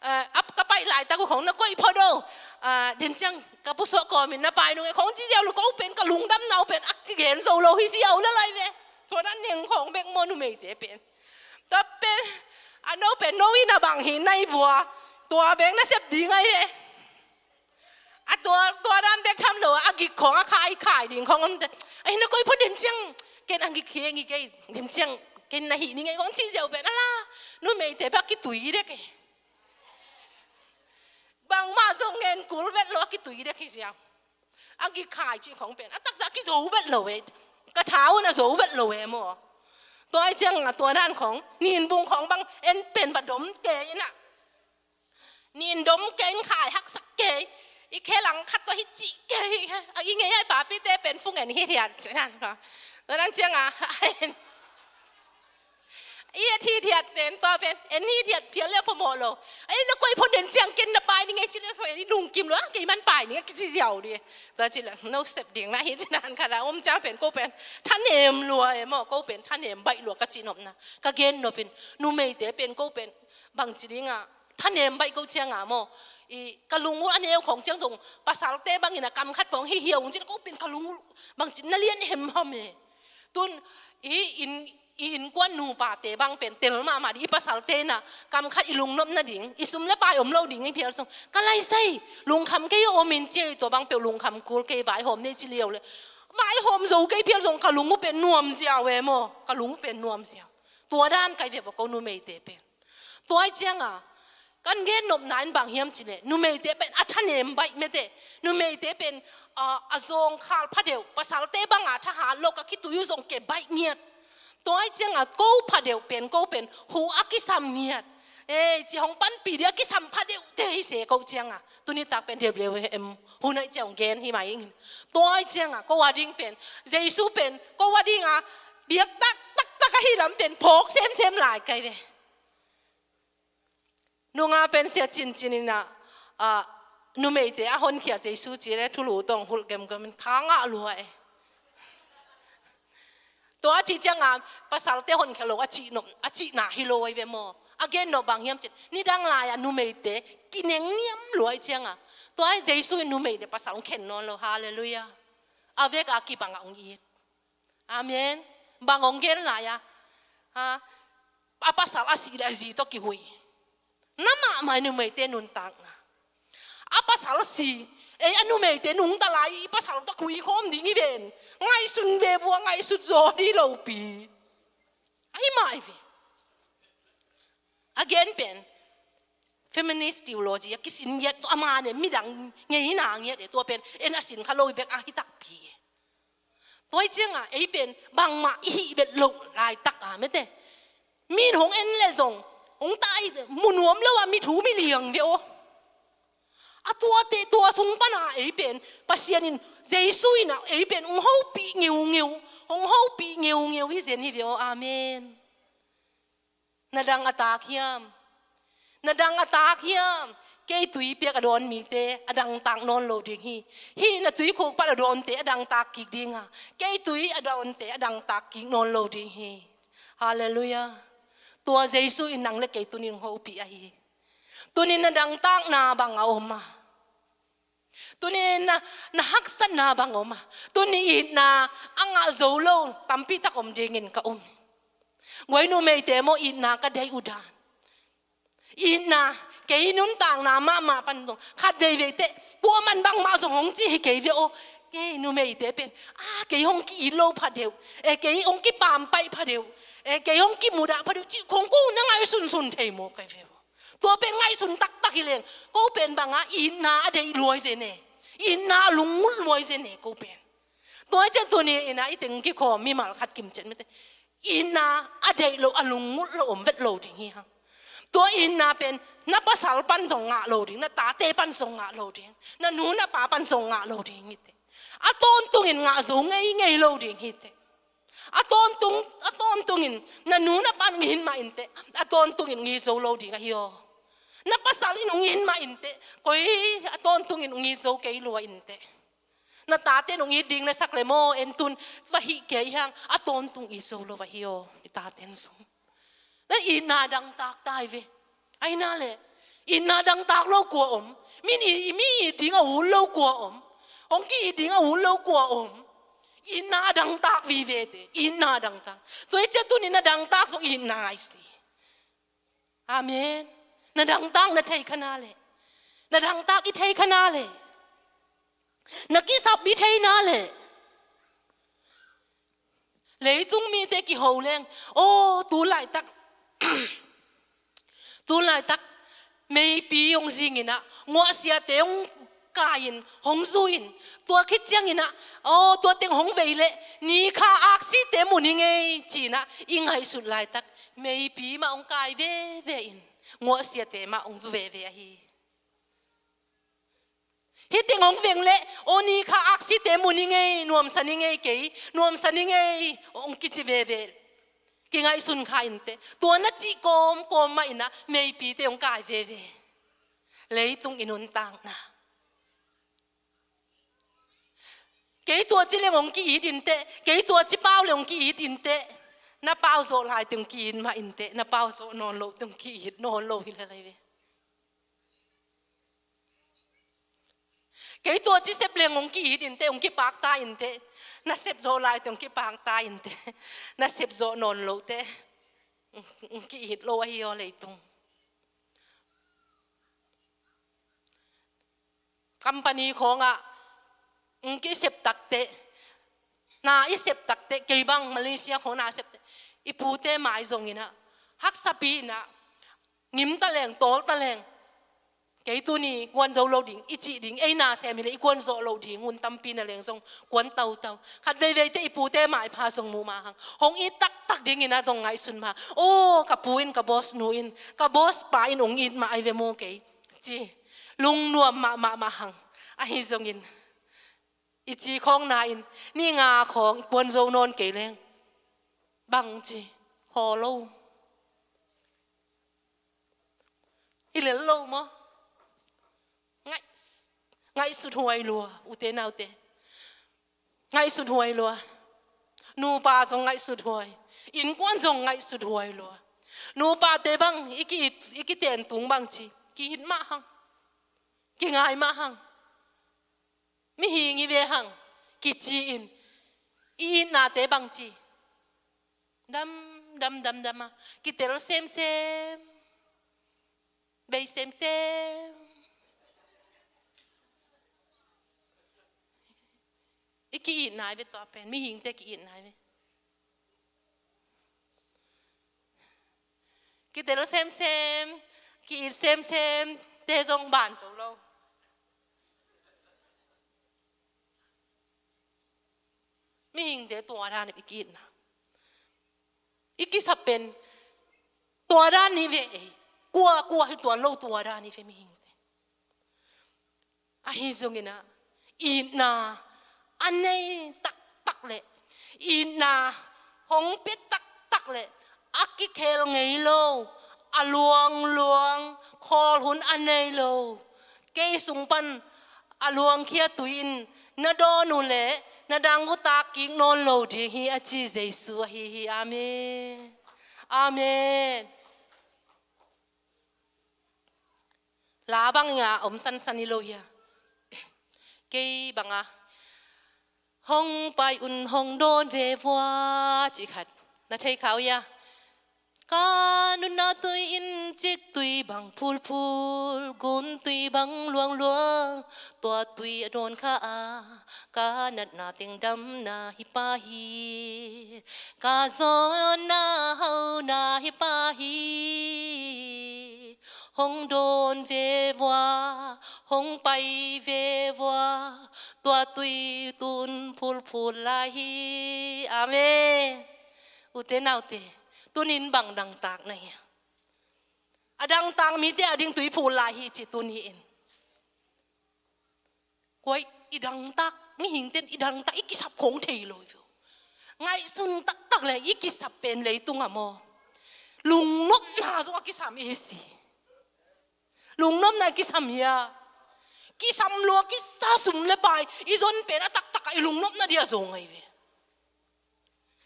Eh, ap ka paih laitak uh khong na koih phot o. Ah, den ciang ka pusuah kawmin na pai nung e khong ci ziau lu ko pen ka lungdamna uh pen a kigen zo lo hi ziau le lai ve. Tua na neng khong bek maw numeite pen. Tua pen a no pen no in a bang hi nai vua. Tua bek na sep ding ai ve. A tua, tua dan bek tham lo a gik khong a khai khai ding khong om te. Ai na koi pho den ciang. Ken a gik hi a gik kei den ciang. Ken na hi ni ngei khong ci ziau pen ala. Numeite bek kitui dek e. Bangmah zong ngen kul vet lo a kitui dek hi ziau. A gik khai cih khong pen a taktak kizo vet lo e. Ka tha un a zo vet lo e maw. Tua ai ciang a tua dan khong ninbung khong bang en pen ba dom kei ina. Nin dom kei in khai haksak kei. I khe lang khat tua hi cih kei. A i ngei ai papite pen fung en hi hiat cian khong. Tua dan ciang a en. I et hi thiat ten tua pen en hi thiat phial le phamawh lo. Ai na koi pho den ciang ken na pai ni ngei ci le so en i lungkim lo a kei man pai ni ngei kici ziau di. Tua ci le no sep ding na hi ci nan khat a om ciang pen ko pen thanem lua e maw ko pen thanem baih lua ka cihnopna. Ka gennopin numeite pen ko pen bangci dinga thanem baih ko cianga maw. I ka lung uh a neu khong ciang zong pasalte bangin a kam khat pong hi hiau ung cin ko pen ka lung uh bangci na lian hemham e. Tun i in i innkuan nupate bang pen tel mahmah ding, i pasalte na kam khat i lungnop nading, i sum le pai om lo ding i phial sung. Ka laisai lungkham kei om in cia i tua bang peuh lungkham kul kei vaihawm nei ci liau le. Vaihawm zo kei phial zong ka lung uh pen nuam ziau e maw, ka lung uh pen nuam ziau. Tua dan kai ve va ko numeite pen. Tua ai cianga kan gen nopna in bang hiam ci le numeite pen a thanem baih mete. Numeite pen, ah, a zawngkhal phadeuh, pasalte banga thahat lo ka khitui uh zong ke baih ngiat. Tua ai cianga ko phadeuh pen ko pen huh a kisam ngiat. Ei, ci hong panpi di a kisam phadeuh te hi se ko cianga. Tuni tak pen deuh leu em hun ai ciang gen hi mai ing. Tua ai cianga ko a ding pen Jesu pen ko a dinga biak tak tak tak a hi lam pen phawk semsem lai kai ve. Nunga pen sia cincin ina, ah, numeite a honkhia Jesu ci le thulu tong hulh gemgem in kha ngah lua e. Tua ci cianga pasalte honkhia lo a cihnop, a cihna hi lo ai ve maw. A gennop bang hiam cin nidang lai-a numeite kineng niam lua ai cianga Tua hi Jesu in numei le pasal hong khen nawn lo. Halleluiah. A vek a kibang a hong it. Amen. Bang hong gen lai a, ha? A pasal a si le a zi tawh kihui. Na mahmah numeite nuntakna. A pasal si, ei, a numeite nungta lai i pasal tawh kihui khawm ding hi ven. Ngaihsun ve vua, ngaihsut zaw dih lopi. Ahi mah hi ve. A gen pen feminist theology a kisin ngiat, tua mah ne midang ngeina ngiat e, tua pen en a sin kha lo hi bek a hi takpi e. Tua hi ciangah ei pen bangmah i hih vet loh laitak a mete, mi in hong en le zong hong tai, mu nuam lo a mi thu mi liang ve aw. A tuate tua sung pana ei pen Pasian in, Jesu in a ei pen hong hopih ngeungeu, hong hopih ngeungeu hi zen hi ve aw. Amen. Na dang a tak hiam? Na dang a tak hiam? Kei tui piak a dawn mite a dangtak nawn lo ding hi. Hih na tuikhuk pan a dawnte a dangtak kik ding a, kei tui a dawnte a dangtak kik nawn lo ding hi. Halleluiah. Tua Jesu in nang le kei tunin hopih ahi. Tunin na dangtakna bang a om a? Tuni na, na haksatna bang om a? Tuni itna a ngah zo lo tampi tak om dingin ka um. Guai numeite maw, itna ka deih uh dan. Itna, kei nuntakna mahmah pan zong khat veivei teh kuaman bangmah zong hong ci hi kei ve aw. Kei numeite pen, a, kei hong ki-it lo pha deuh, e, kei hong kipampaih pha deuh, e, kei hong kimudah pha deuh cih khong ko na ngaihsunsun thei maw kei ve aw. Tua pen ngaihsun taktak hi leng, ko pen banga itna a deih luai zen e. Itna a lungngut luai zen e ko pen. Tua hi ciang tuni ina i teng kikhawm mimal khat kimciat mite, itna a deih lo, a lungngut lo om vet lo ding hi hang. Tua itna pen na pasal pan zong ngah lo ding, na tate pan zong ngah lo ding, na nu na pa pan zong ngah lo ding hi teh. A tawntungin ngah zo ngeingei lo ding hi teh. A tawntung, a tawntungin na nu na pan hong it mah in teh, a tawntungin hong it zo lo ding ahi aw. Na pasal in hong it mah in teh, koi, a tawntungin hong it zo kei lua in teh. Na tate in hong it ding na sak le maw, en tun va hih kei hang, a tawntung it zo lo ahi aw, i tate in zong. Na itna dangtak ta hi ve. Ahi na le, itna dangtak lo kua om? Mi in i, mi it ding a ut lo kua om? Hong ki-it ding a ut lo kua om? Itna dangtak vive te, itna dangtak. Tua hi ciang tuni na dangtak zong itna ahi si. Amen. Na dangtak na thei kha na le, na dangtak i thei kha na le, na kisap i thei na le, leitung mite kiho leng, aw, tu laitak, tu laitak meipi hong zingin ah, nguahsiate hong kai-in, hong zu-in, tua khit ciangin ah, aw, tua teng hong vei leh ni kha aksite mun hi ngei ci-in ah i ngaihsut laitak meipi mah hong kai veve in, nguahsiate mah hong zu veve ahi. Hih teng hong veng leh, aw, ni kha aksite mun hi ngei, nuamsa ni ngei kei, nuamsa ni ngei, hong kici veve. Kingaihsun kha in teh, tua na cih kawmkawm mah in ah meipite hong kai veve. Leitung i nuntakna. Kei tua ci leng hong ki-it in teh, kei tua ci pau leng hong ki-it in teh. Na pau zawh lai teng hong ki-it mah in teh, na pau zawh nawn loh teng hong ki-it nawn lo hi lel hi ve. Kei tua ci sep leng hong ki-it in teh, hong kipak ta in teh. Na sep zawh lai teng hong kipak ta in teh. Na sep zawh nawn loh teh hong ki-it lo ahi aw leitung. Company khawngah hong kisep tak teh, na i sep tak teh, kei bang Malaysia khawng na sep teh, i pute mai zongin ah, haksapi in ah, ngim ta leng, tawl ta leng, kei tuni kuan zo lo ding i cih ding, ei nasem hi leh i kuan zawh loh ding hun tampi na leng zong kuan tautau. Khat veivei teh i pute maipha zong muh mah hang, hong it taktak dingin ah zong ngaihsun mah. Aw, ka pu in, ka boss nu in, ka boss pa in hong it mah ahi ve maw kei, ci, lungnuam mahmah mah hang. Ahi zongin i ci khawng na in, ni nga khawng i kuan zo nawn kei leng, bangci, khaw lo. Hi lel lo maw? Ngaih, ngaihsut huai lua, ute naute. Ngaihsut huai lua. Nupa zong ngaihsut huai. Innkuan zong ngaihsut huai lua. Nupate bang i ki, i kiten tung bangci, ki-it mah hang. Kingai mah hang. Mihing i ve hang. Kici-in. I itnate bangci. Dam, dam, dam, dam a. Kitel semsem. Bei semsem. I ki-itna i ve tua pen. Mihingte ki-itna i ve. Kitel semsem, ki-it semsem, te zong ban zo lo. Mihingte tua dan i ki-itna. I kisap pen tua dan i ve ei. Kua, kua hi tuan lo tua dan i ve mihingte. Ahi zongin ah, itna a nei taktak le, itna hong pia taktak le, a kikhel ngei lo, a luangluang, khawl hun a nei lo. Kei sung pan a luangkhia tui in na dawn uh leh, na dang uh tak kik nawn lo ding hi a ci Jesu ahi hi. Amen. Amen. La bang a om sansan hi lo hia? Kei bang a, hong pai un hong dawn ve vua, cih khat na thei kha uh hia? Ka nunna tui in ciktui bang phulphul, guntui bang luangluang, tua tui a dawn kha a, ka natna teng damna hi pah hi. Ka zawnna hauna hi pah hi. Hong dawn ve vua, hong pai ve vua, tua tui tun phulphul lai hi. Amen. Ute naute, tunin bang dangtak na hia? A dangtak mite a ding tui phul lai hi ci tuni in. Kua i dangtak, mihingten i dangtak, i kisap khong thei lo i ve. Ngaihsun taktak le i kisap pen leitung a maw? Lungnopna zong a kisam i si. Lungnopna kisam hia? Kisam lua kisa sum le pai i zon pen a taktak a i lungnopna dia zong a i ve.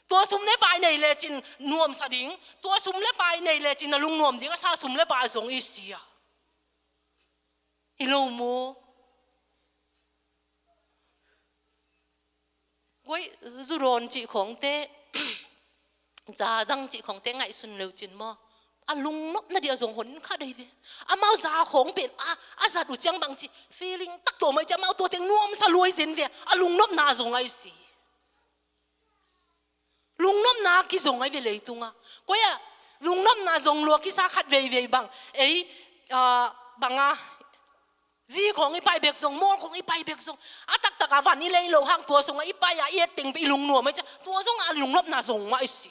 Tua sum le pai nei lecin nuamsa ding, tua sum le pai nei lecin na lungnuam ding a sa sum le pai zong i si a. Hi lo maw? Guai, zu dawn cih khawngte, za zang cih khawngte ngaihsun leucin maw? A lungnopna dia zong hon kha dei ve. Amau za khawng pen a, a zat uh ciang bangci feeling tak tuah mai ci amau tua teng nuamsa luai zen ve. A lungnopna zong a i si. Lungnopna kizong a i ve leitunga. Koi a, lungnopna zong lua kisa khat veivei bang. Ei, ah, banga, zi khawng i pai bek zong, mawl khawng i pai bek zong. A taktak a van i lei lo hang tua zong a i pai a i et teng pe i lungnuam a i cia. Tua zong a lungnopna zong mah i si.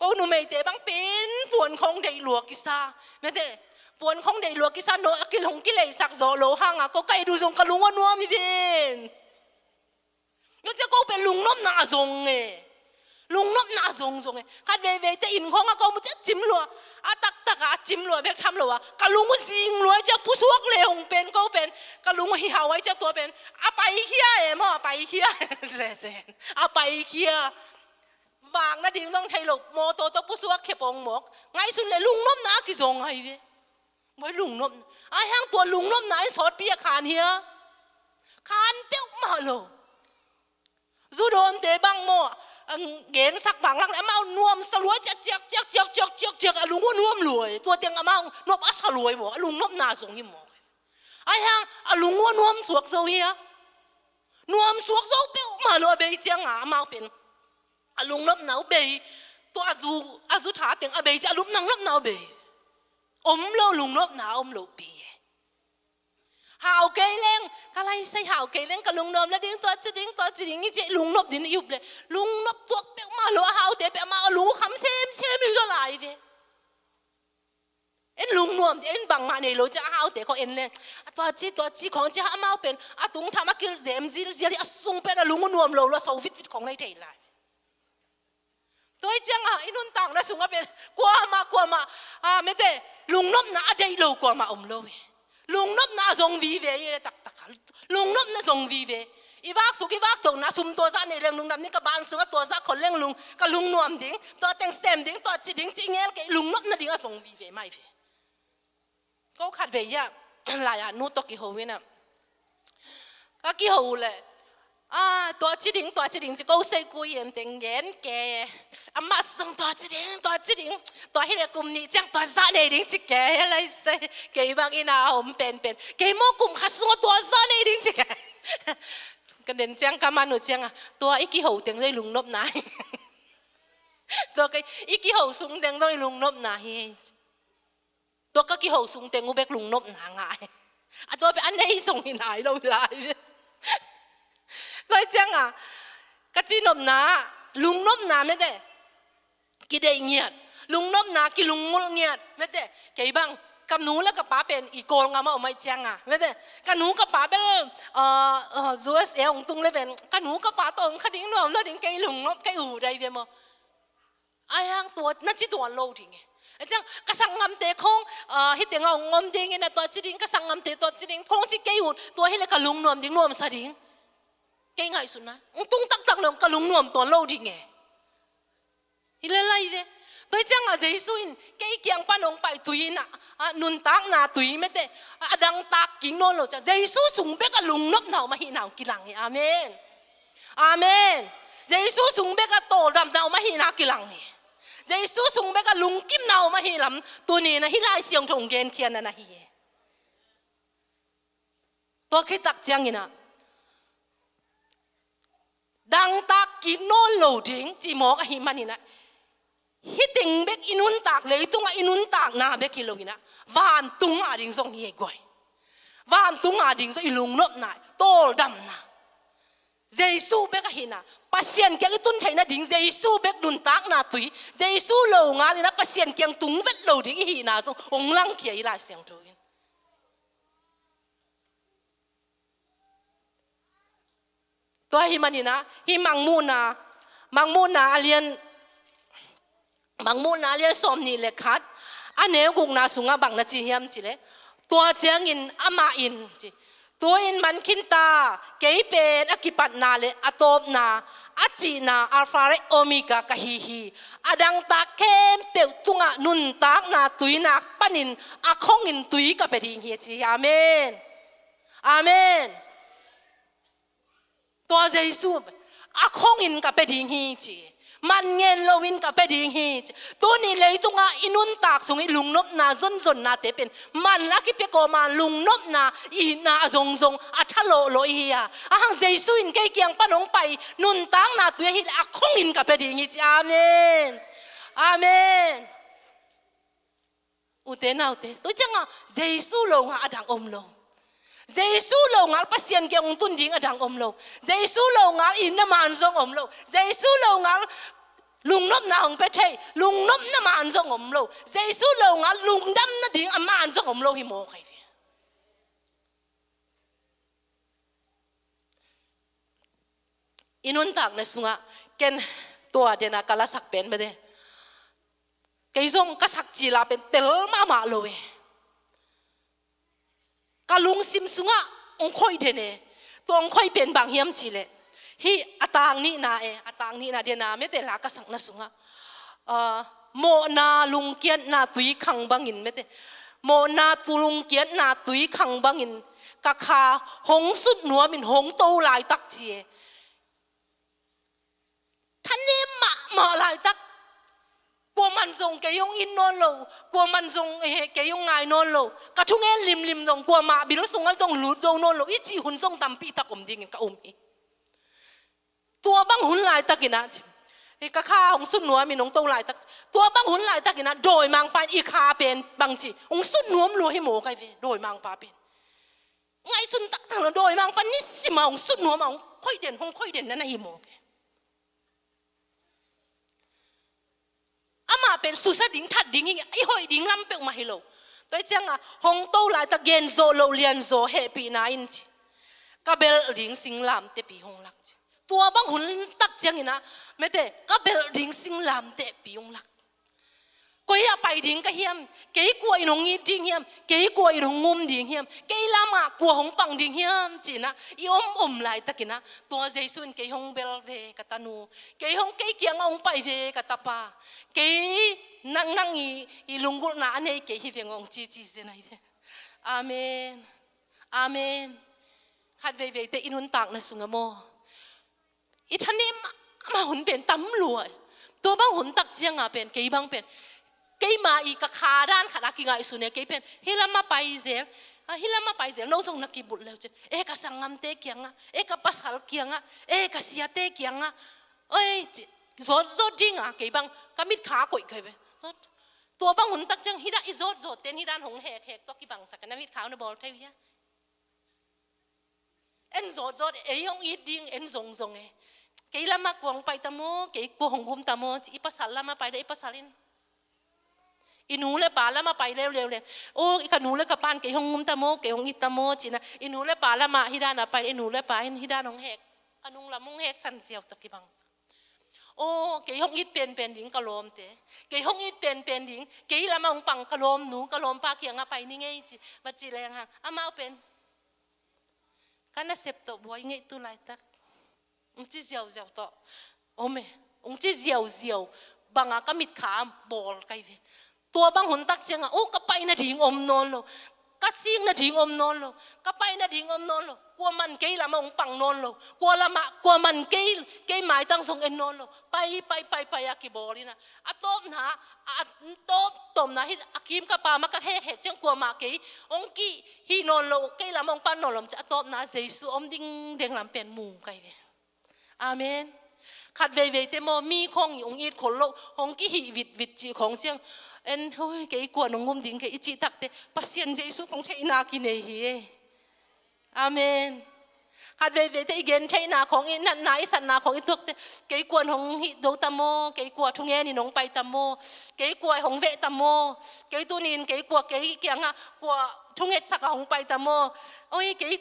Ko numeite bang pen puan khawng deih lua kisa. Mete, puan khawng deih lua kisa no a kilong kileisak zo lo hang a. Ko ka et uh zong ka lung a nuam i ven. Nua cia ko pen lungnopna a zong e. Lungnopna a zong zong e. Khat veivei te inn khawng a ko mu cia cim lua. A taktak a cim lua bek tham lo a. Ka lung uh zing lua cia pusuak le hong pen ko pen. Ka lung uh hi hau ai cia tua pen. A pai khia e maw, a pai khia. Zen, zen. A pai khia. Vak nading zong thei lo. Mawtaw tawh pusuak khia pong mawk. Ngaihsun le lungnopna a kizong ai ve. Maw lungnopna. Ai hang tua lungnopna in sawtpi a khan hia? Khan peuhmah lo. Zu dawnte bang maw, ang gensak vanglak le amau nuamsa luai ciak, ciak, ciak, a lung uh nuam luai. Tua teng amau nop a sa luai maw, a lungnopna zong hi maw. Ai hang a lung uh nuam suak zo hia? Nuam suak zo peuhmah lo a bei ciang a amau pen. A lungnopna uh bei, tua a zu, a zu tha teng a bei ciang a lungnopna uh bei. Om lo lungnopna a om lo pi e. Hau kei leng, ka lai sai hau kei leng, ka lungnuam la ding, tua ci ding, tua ci ding, i ci lungnop ding i up le. Lungnop tuak peuhmah lo a haute peuhmah a lung uh kham semsem i zaw lai ve. En lungnuam ding, en bangmah nei lo cia a haute khawng en leng. A tua ci, tua ci khawng cia amau pen, a tungtham a kil zem zilzial hi a sung pen a lung uh nuam lo lo, a so vitvit khawng nei thei lai. Tua hi ciangah i nuntakna sungah pen kuamah, kuamah, ah, mete, lungnopna a deih lo kuamah om lo hi. Lungnopna a zong vive hi taktak a. Lungnopna zong vive. I vaksuk, i vaktokna sum tua zah nei leng lungdam ni, ka ban sungah tua zah khol leng lung, ka lungnuam ding, tua teng sem ding, tua ci ding, ci ngel kei lungnopna ding a zong vive mai ve. Ko khat vei ah, Lai-at nu tawh kiho in ah, ka kiho uh leh, ah, tua ci ding, tua ci ding ci ko, sei ku yen teng gen ke. Amah zong tua ci ding, tua ci ding, tua hi leh kum nih ciang tua zah nei ding ci ke. Lai sei, kei bang inn ah om penpen, kei maw kum khat sungah tua zah nei ding ci ke. Ka den ciang ka man uh ciang ah, tua i kiho teng zong i lungnopna hi. Tua kei i kiho sung teng zong i lungnopna hi. Tua ka kiho sung teng uh bek lungnopna ngai. A tua bek a nei zong hi nai lo lai. Tua ciang ah, ka ci nopna, lungnopna mete, kideih ngiat, lungnopna kilungngulh ngiat, mete, kei bang, ka nu le ka pa pen i Kawlgam ah om ahih ciang ah, mete, ka nu ka pa bel, ah, ah, U S A hong tung le pen, ka nu ka pa tawh hong kha ding nuam lo ding, kei lungnop, kei uh dai ve maw. Ai hang tua, na ci tuan lo ding e. A ciang, ka sanggamte khong, ah, hih teng ah hong om ding in ah tua ci ding, ka sanggamte tua ci ding, khong ci kei un, tua hi leh ka lungnuam ding, nuamsa ding. Kei ngaihsutna, hong tung taktak lo, ka lungnuam tuan lo ding e. Hi leh lai ve. Tua ciang ah Jesu in kei kiang pan hong pai tui in ah, ah, nuntakna tui mete, ah, a dangtak kik nawn lo ciang, Jesu sung bek ah lungnopna om ahihna hong kilang hi. Amen. Amen. Jesu sung bek ah tawldamna om ahihna kilang hi. Jesu sung bek ah lungkimna om ahih lam, tuni in ah hih Lai Siangtho hong genkhiatna na hi hi. Tua khit tak ciangin ah, dangtak kik nawn lo ding cih mawk ahih manin ah, hih teng bek i nuntak, leitungah i nuntakna bek hi lo in ah, vantung a ding zong hi ei guai. Vantung a ding zong i lungnopna, tawldamna, Jesu bek ahihna, Pasian kiang i tun theihna ding Jesu bek nuntakna tui, Jesu lo ngal in ah Pasian kiang tung vet lo ding i hihna zong hong langkhia hi Lai Siangtho in. Tua ahih manin ah, hih Mangmuhna, Mangmuhna a lian, Mangmuhna a lian sawmnih le khat, a neu gukna sungah bang na ci hiam cih leh, tua ciangin amah in ci, tu-in man khin ta, kei pen a kipatna le a tawpna, a cihna, Alpha le Omega ka hi hi. A dangtak khempeuh tungah nuntakna tui nak panin a khongin tui ka pia ding hi, a ci hi. Amen. Amen. Tua Jesu, a khongin ka pia ding hi ci. Man ngen loin ka pia ding hi ci. Tuni leitungah i nuntak sung i lungnopna zonzonnate pen man a kipia kawma lungnopna, itna a zongzong, a thalawhlawh i hi a. Ahang Jesu in kei kiang pan hong pai nuntakna tui ahih leh a khongin ka pia ding hi ci. Amen. Amen. Ute naute, tua ciangah Jesu lo ngal a dang om lo. Jesu lo ngal Pasian kiang hong tun ding a dang om lo. Jesu lo ngal itna man zong om lo. Jesu lo ngal lungnopna hong pia thei, lungnopna man zong om lo. Jesu lo ngal lungdamna ding a man zong om lo hi mawk hi ve. I nuntakna sungah ken tua dena ka lasak pen mete, kei zong ka sak cila pen tel mahmah lo e. Ka lungsim sungah hong khoih den e. Tua hong khoih pen bang hiam cih leh, hih a tang nihna e, a tang nihna dena mete la ka sakna sungah, ah, mawhna lungkiatna tui khang bangin mete, mawhna tu lungkiatna tui khang bangin ka kha hong sut nuamin hong to laitak ci e. Thanem mahmah laitak. Kuaman zong kei hong it nawn lo, kuaman zong, eh, kei hong ngai nawn lo. Ka thungen limlim zong kuamah bil sungah zong lut zo nawn lo i cih hun zong tampi tak om dingin ka um hi. Tua bang hun laitakin ah, eh, ka kha hong sut nuamin hong to laitak, tua bang hun laitakin ah dawimangpa in i kha pen bangci hong sut nuam lua hi mawk ai ve, dawimangpa pen. Ngaihsun taktak lo, dawimangpa in nisim a hong sut nuam a hong khoih den, hong khoih den na na hi mawk e. Amah pen susia ding, that ding hi, i hoih ding lam peuhmah hi lo. Tua hi ciangah hong to laitak gen zawh loh lian zaw hehpihna in ci, ka belh ding singlamtehpi hong lak ci. Tua bang hun tak ciangin ah mete, ka belh ding singlamtehpi hong lak. Koi ah pai ding ka hiam? Kei kua in hong it ding hiam? Kei kua in hong um ding hiam? Kei lamah kua hong pang ding hiam? Ci-in ah i om om laitakin ah tua Jesu in kei hong belh ve ka tanu, kei hong, kei kiangah hong pai ve ka tapa, kei nang, nang i, i lunggulhna a nei kei hi veng hong cici zen ahi ve. Amen. Amen. Khat veivei te i nuntakna sungah maw, i thanem mahmah hun pen tam lua. Tua bang hun tak ciangah pen, kei bang pen, keima i ka kha dan khat a kingaihsun e, kei pen hih lamah pai zel, a, hih lamah pai zel, no zong na kibulh leu cin, e, ka sanggamte kiangah, e, ka pasal kiangah, e, ka siate kiangah, oi, ci, zawtzawt dingah kei bang ka mitkha koih kai ve. Tua bang hun tak ciang hih dan i zawtzawt ten hih dan hong hekhek tawh kibangsak a, na mitkha uh na bawl thei uh hia? En zawtzawt, ei hong it ding en zongzong e. Kei lamah kua hong pai ta maw, kei kua hong gum ta maw, ci, i pasal lamah pai le i pasal in, i nu le pa lamah pai leuleu le, o, i ka nu le ka pan kei hong gum ta maw, kei hong it ta maw, cina, i nu le pa lamah hih danah pai, i nu le pa in hih dan hong hek, ka nung lam hong hek san ziau tawh kibangsak. O, kei hong it penpen ding ka lawmte, kei hong it penpen ding, kei lamah hong pang ka lawmnu, ka lawmpa kiangah pai ni ngei ci, va ci leng hang, amau pen ka nasep tawh buai ngei tu laitak. Hong ci ziauziau tawh om e. Hong ci ziauziau bangah ka mitkha bawl kai ve. Tua bang hun tak ciangah, o, ka pai nading om nawn lo, ka sik nading om nawn lo, ka pai nading om nawn lo. Kua man kei lamah hong pang nawn lo, kua lamah, kua man kei, kei maitang zong en nawn lo. Pai, pai, pai, pai a kibawl inah, a tawpna, a tawp tawpna hi a, kim ka pa mah ka hehhet ciang kuamah kei hong kihih nawn lo, kei lamah hong pan nawn lo, ci, a tawpna Jesu om dingdeng lam pen mu kai ve. Amen. Khat veivei te maw, mi khawng i hong it khol lo, hong kihih vitvit cih khawng ciang, en, hoi, kei kua nong gum ding kei i cih takte, Pasian Jesu khawng theihna kinei hi e. Amen. Khat veivei te i gen theihna khawng, i natna, i satna khawng i tuakte, kei kua hong hih do ta maw, kei kua thungen in hong pai ta maw, kei kua hong veh ta maw, kei tunin kei kua kei kiangah kua thungetsak a hong pai ta maw, oi, kei,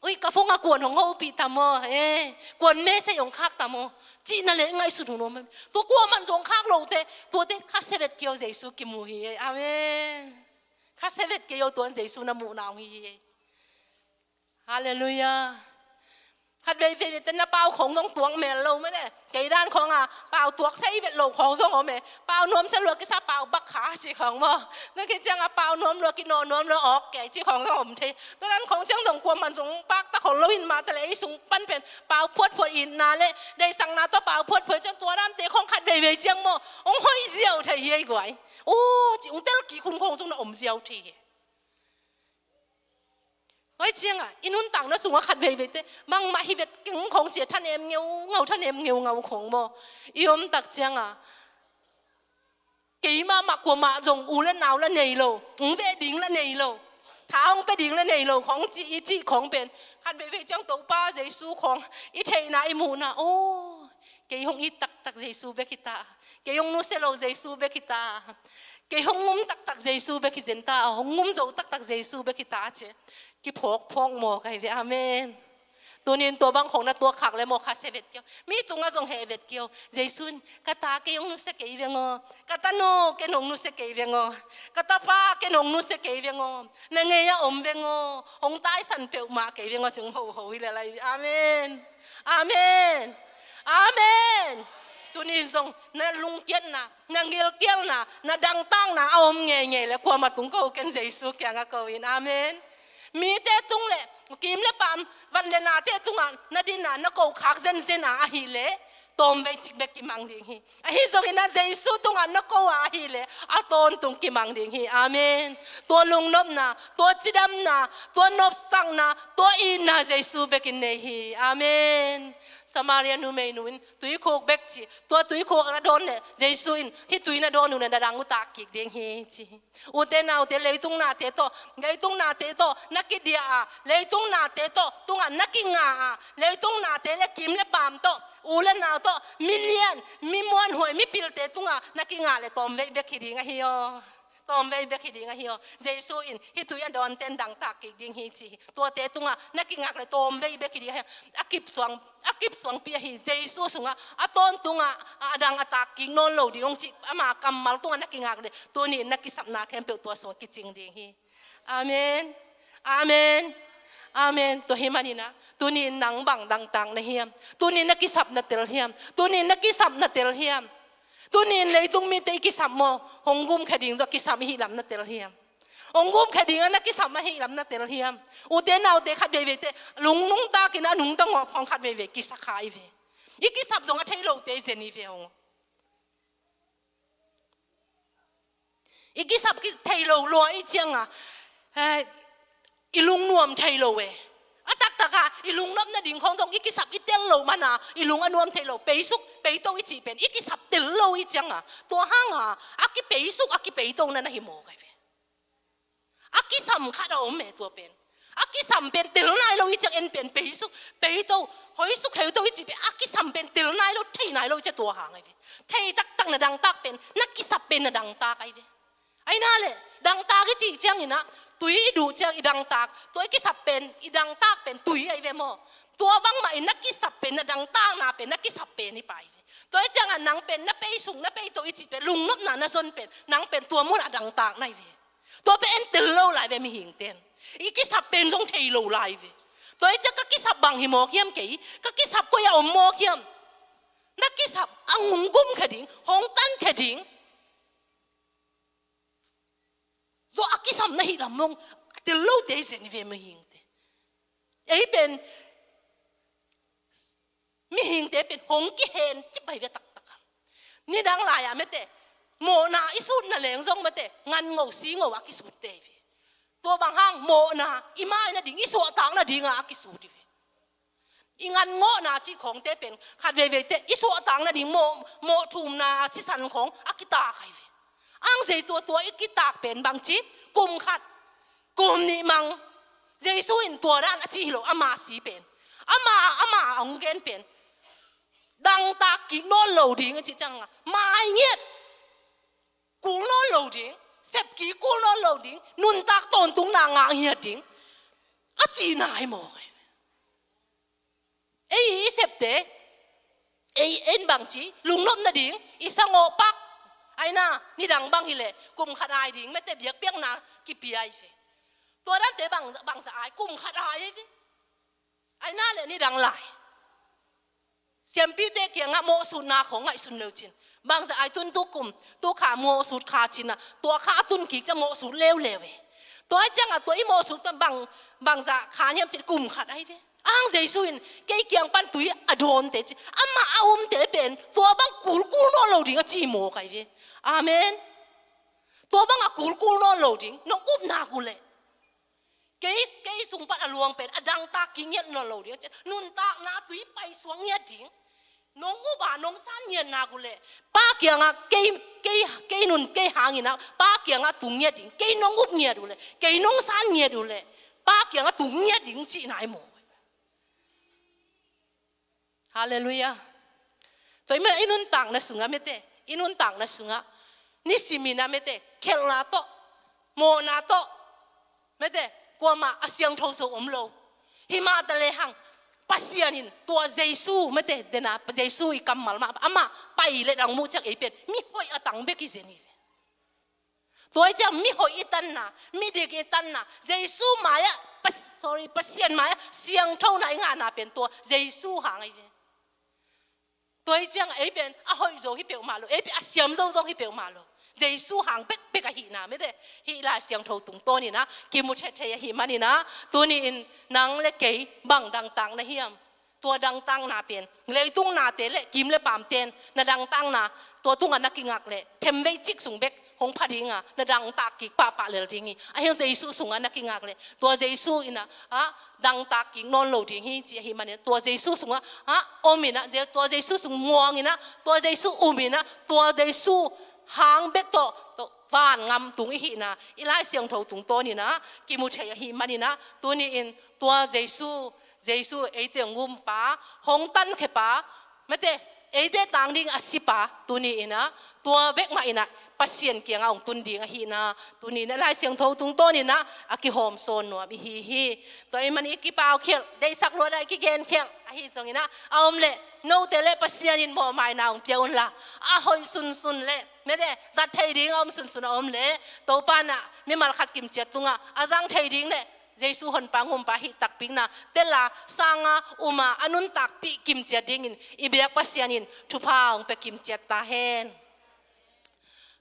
oi, ka phone ah kuan hong hopih ta maw, e, kuan message hong khak ta maw, cihna le ngaihsut hun om. Tua kuaman zong khak lote, tuate khasia vet kei o, Jesu kimu hi e. Amen. Khasia vet kei o, tuan Jesu na muhna hong hi hi e. Halleluiah. Khat veivei te na pau khawng zong tuak mel lo mene. Kei dan khawng a pau tuak thei vet lo khawng zong om e. Pau nuam sa lua kisa pau bak kha ci khawng maw. Na kiciang a pau nuam lua kinawh nuam lua awk kei ci khawng zong om thei. Tua dan khawng ciang zong kuaman zong pakta khol lo in mah ta le ei sung pan pen pau phuatphuat itna le deihsakna tawh pau phuatphuat ciang tua dante khawng khat veivei ciang maw, hong hoih ziau thei hi ei guai. O, ci hong tel kik hun khawng zong na om ziau thei hi. Hoi ciangah i nuntakna sungah khat veivei te bangmah hi vet keng khawng ci a thanem ngeungau, thanem ngeungau khawng maw. I om tak ciangah keimah mah kuamah zong u le nau la nei lo, hong veh ding la nei lo, tha hong pia ding la nei lo khawng ci, i cih khawng pen khat veivei ciang Topa Jesu khawng i theihna i muhna, o, kei hong it taktak Jesu bek hi ta. Kei hong nusia lo Jesu bek hi ta. Kei hong ngum taktak Jesu bek hi zen ta. Hong ngum zo taktak Jesu bek hi ta ci. Kiphawkphawk maw kai ve. Amen. Tunin tua bang khawng na tuak khak le maw khasia vet kei o. Mi tungah zong heh vet kei o. Jesu in ka ta kei hong nusia kei veng aw. Ka tanu kei hong nusia kei veng aw. Ka tapa kei hong nusia kei veng aw. Na ngei a om veng aw. Hong taisan peuhmah kei veng aw. Ci hong hoho hi le lai. Amen. Amen. Amen. Tunin zong na lungkiatna, na ngilkialna, na dangtakna a om ngeingei le kuamah tung ko ken Jesu kiangah ko in. Amen. Mite tung le kim le paam, van le nate tungah na dinna na ko khak zenzen a ahih leh tawmvei cik bek kimang ding hi. Ahi zongin a Jesu tungah na ko a ahih leh a tawntung kimang ding hi. Amen. Tua lungnopna, tua cidamna, tua nopsakna, tua itna Jesu bekin nei hi. Amen. Samaria numeinu in tuikhuk bek ci, tua tuikhuk a dawn leh Jesu in hih tui na dawn uh na dang uh tak kik ding hi ci hi. Ute naute, leitung nate tawh, leitung nate tawh na kidia a, leitung nate tawh tungah na kinga a, leitung nate le kim le paam tawh, u le nau tawh, milian, mi muanhuai, mipilte tungah na kinga le tawmvei bek hi ding ahi aw. Tawmvei bek hi ding ahi aw. Jesu in hih tui a dawnten dang tak kik ding hi ci hi. Tuate tungah na kingak le tawmvei bek hi ding ahi aw. A kipsuang, a kipsuangpi ahi Jesu sungah a tawntungah a dang a tak kik nawn lo ding hong ci, ama kammal tungah na kingak le tuni in na kisapna khempeuh tua sungah kicing ding hi. Amen. Amen. Amen. Tua hi maninah tuni in nang bang dangtak na hiam? Tuni in na kisap na tel hiam? Tuni in na kisap na tel hiam? Tuni in leitung mite i kisap maw, hong gumkhia ding zong kisap i hih lam na tel hiam? Hong gumkhe ding a na kisap ahih lam na tel hiam? Ute naute khat veiveite lung nungtakin a nungta ngawh khawng khat veivei kisap kha i ve. I kisap zong a thei lote zen i ve hong. I kisap ki thei lo lua i cianga, eh, i lungnuam thei lo e. A taktak a i lungnop nading khawng zong i kisap i tel lo mana i lung a nuam thei lo. Peisuk peito i cih pen i kisap tel lo i cianga, tua hanga a kipeisuk a kipeito na na hi mawk ai ve. A kisam khat a om e tua pen. A kisam pen tel nai lo i ciang en pen peisuk peito, hoisuk heuto i cih pen a kisam pen tel nai lo, thei nai lo i ciang tua hang ai ve. Thei taktak na dangtak pen na kisap pen na dangtak ai ve. Ai na le, dangtak i cih ciangin ah tui i duh ciang i dangtak, tua i kisap pen i dangtak pen tui ai ve maw. Tua bangmah in na kisap pen na dangtakna pen na kisap pen i pai ve. Tua i ciangah nang pen na peisuk na peito i cih pen lungnopna na zon pen nang pen tua mun a dangtak nai ve. Tua pen en tel lo lai ve mihingten. I kisap pen zong thei lo lai ve. Tua i ciang ka kisap bang hi mawk hiam kei, ka kisap koi a om mawk hiam? Na kisap a ngung gumkhe ding, hong tankhe ding. Zo a kisam na hi lam mong a tel lote zen i ve mihingte. Ei pen mihingte pen hong kihen cip ai ve taktak a. Nidang lai-ah mete mawhna i sutna leng zong mete ngan ngo si ngo a kisutte i ve. Tua bang hang mawhna i mai nading i suahtak nadinga a kisut i ve. I ngan ngawhna cih khawngte pen khat veiveite i suahtak nading mawh, mawh thumna sisan khawng a kitak ai ve. Ang zei tua tua i kitak pen bangci kum khat kum nih mang Jesu in tua dan a ci hi lo ama si pen. Ama, ama a hong gen pen dangtak kik nawn lo ding a ci cianga mai ngiat kul nawn lo ding, sep kik kul nawn lo ding, nuntak tawntungna ngah ngiat ding a ci nai mawk ai. Ei i septe ei en bangci lungnop nading i sangawh pak ai na, nidang bang hileh kum khat ai ding mete biakpiakna kipia ai ve. Tua dante bang, bangza ai kum khat ai ai ve. Ai na le nidang lai siampite kiangah mawhsutna khawng ngaihsun leu cin bangza ai tun tu kum tu kha mawhsut kha cinah tua kha a tun kik ciang mawhsut leuleu e. Tua ai ciangah tua i mawhsut tua bang, bangza kha niam cin kum khat ai ve. Ang Jesu in kei kiang pan tui a dawnte ci amah a umte pen tua bang kulkul nawn lo ding a ci mawk ai ve. Amen. Tua bang a kulkul nawn lo ding nong upna kuleh kei, kei sung pan a luang pen a dangtak kik ngiat nawn lo ding a ci nuntakna tui paisuak ngiat ding. Nong up a nong san ngiat nak uleh Pa kiangah kei, kei, kei nun kei hanginah Pa kiangah tung ngiat ding. Kei nong up ngiat uleh kei nong san ngiat uleh Pa kiangah tung ngiat ding cih nai maw. Halleluiah. Tua i mah i nuntakna sungah mete i nuntakna sungah nisimin ah mete khelhna tawh mawhna tawh mete kuamah a siangtho zo om lo. Himah ta lehang Pasian in tua Jesu mete dena Jesu i kammal mah amah pai le dang muh ciang ei pen mihoih a tang bek i zen i ve. Tua i ciang mihoih i tanna, midik i tanna Jesu mai-ah, sorry, Pasian mai-ah siangthona i ngahna pen tua Jesu hang ai ve. Tua i ciang ei pen a hoih zo hi peuhmah lo, ei pen a siam zo zong hi peuhmah lo. Jesu hang bekbek ahihna mete hih Lai Siangtho tungtawninah kimu thethei ahih maninah tuni-in nang le kei bang dangtak na hiam? Tua dangtakna pen leitung nate le kim le paamten na dangtakna tua tungah na kingak le themvei cik sung bek hong pha dinga na dangtak kik pahpah lel ding hi. Ahi hang Jesu sungah na kingak le tua Jesu inah ah dangtak kik nawn lo ding hi ci ahih manin tua Jesu sungah ah om inah tua Jesu sung muang inah tua Jesu um inah tua Jesu hang bek tawh, tawh van ngam tung i hihna i Lai Siangtho tungtawninah kimu thei ahih maninah tuni-in tua Jesu Jesu eite hong umpa, hong tankhepa mete eite tang ding a sipa tuni inah tua bek mah inah Pasian kiangah hong tun ding ahihna tuni inah Lai Siangtho tungtawninah a kihawm sawn nuam i hi hi. Tua i man i kipaukhialh deihsak luatah i kigenkhialh ahi zonginah a om leh note le Pasian in mawhmaina hong pia unla a hoih sunsun le mete zat thei ding a om sunsun a om leh Topa inah mimal khat kimciat tungah a zang thei ding le Jesu honpa ngumpa hih takpikna tela sanga uma a nuntakpih kimciat dingin i biak Pasian in thupha hong pia kimciat ta hen.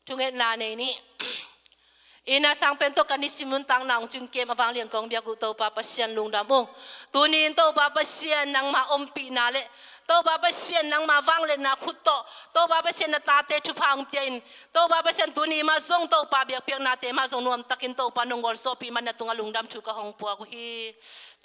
Thungetna nei ni. Inn a sang pen tawh ka nisim nuntakna hong cingkem a vanglian kong biak uh Topa Pasian lungdam ung. Tuni in Topa Pasian nangma ompihna le Topa Pasian nangma vangliatna khut tawh Topa Pasian na tate thupha hong pia in Topa Pasian tuni mah zong Topa biakpiaknate mah zong nuamtakin Topa nong gualzawhpih man na tungah lungdam thu ka hong puak uh hi.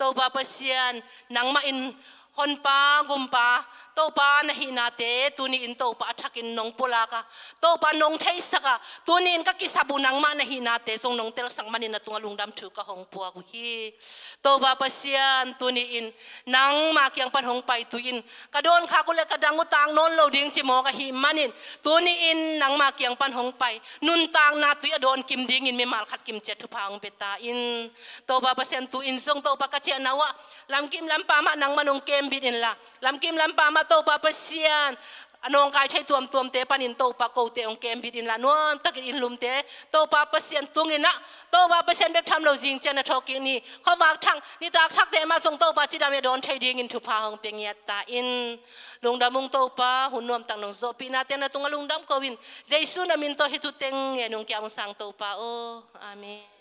Topa Pasian nangmah in Honpa, Gumpa, Topa na hihnate tuni in Topa a thakin nong pulak a, Topa nong theisak a, tuni in ka kisap uh nangmah na hihnate zong nong telsak manin na tungah lungdam thu ka hong puak uh hi. Topa Pasian tuni in nangmah kiang pan hong pai tui in ka dawn khak uh le ka dang uh tak nawn lo ding ci mawk ahih manin tuni in nangmah kiang pan hong pai nuntakna tui a dawn kim dingin mimal khat kim ciat thupha hong pia ta in. Topa Pasian tu in zong Topa ka ciahna uh ah lamkim lampa mah nangmah nong kembit inla, lamkim lampa mah Topa Pasian a nawngkai thei tuamtuamte panin Topa kote hong kembit inla, nuamtakin inn lumte Topa Pasian tung in ah Topa Pasian bek tham lo zing ciang na thawhkik ni khuavak thak nitak thakte mah zong Topa cidam a dawn thei dingin thupha hong pia ngiat ta in. Lungdam ung Topa, hun nuamtak nong zawhpihnate na tungah lungdam ko in, Jesu na min tawh hih thu teng ngen ung, kiam ung sang Topa aw. Amen.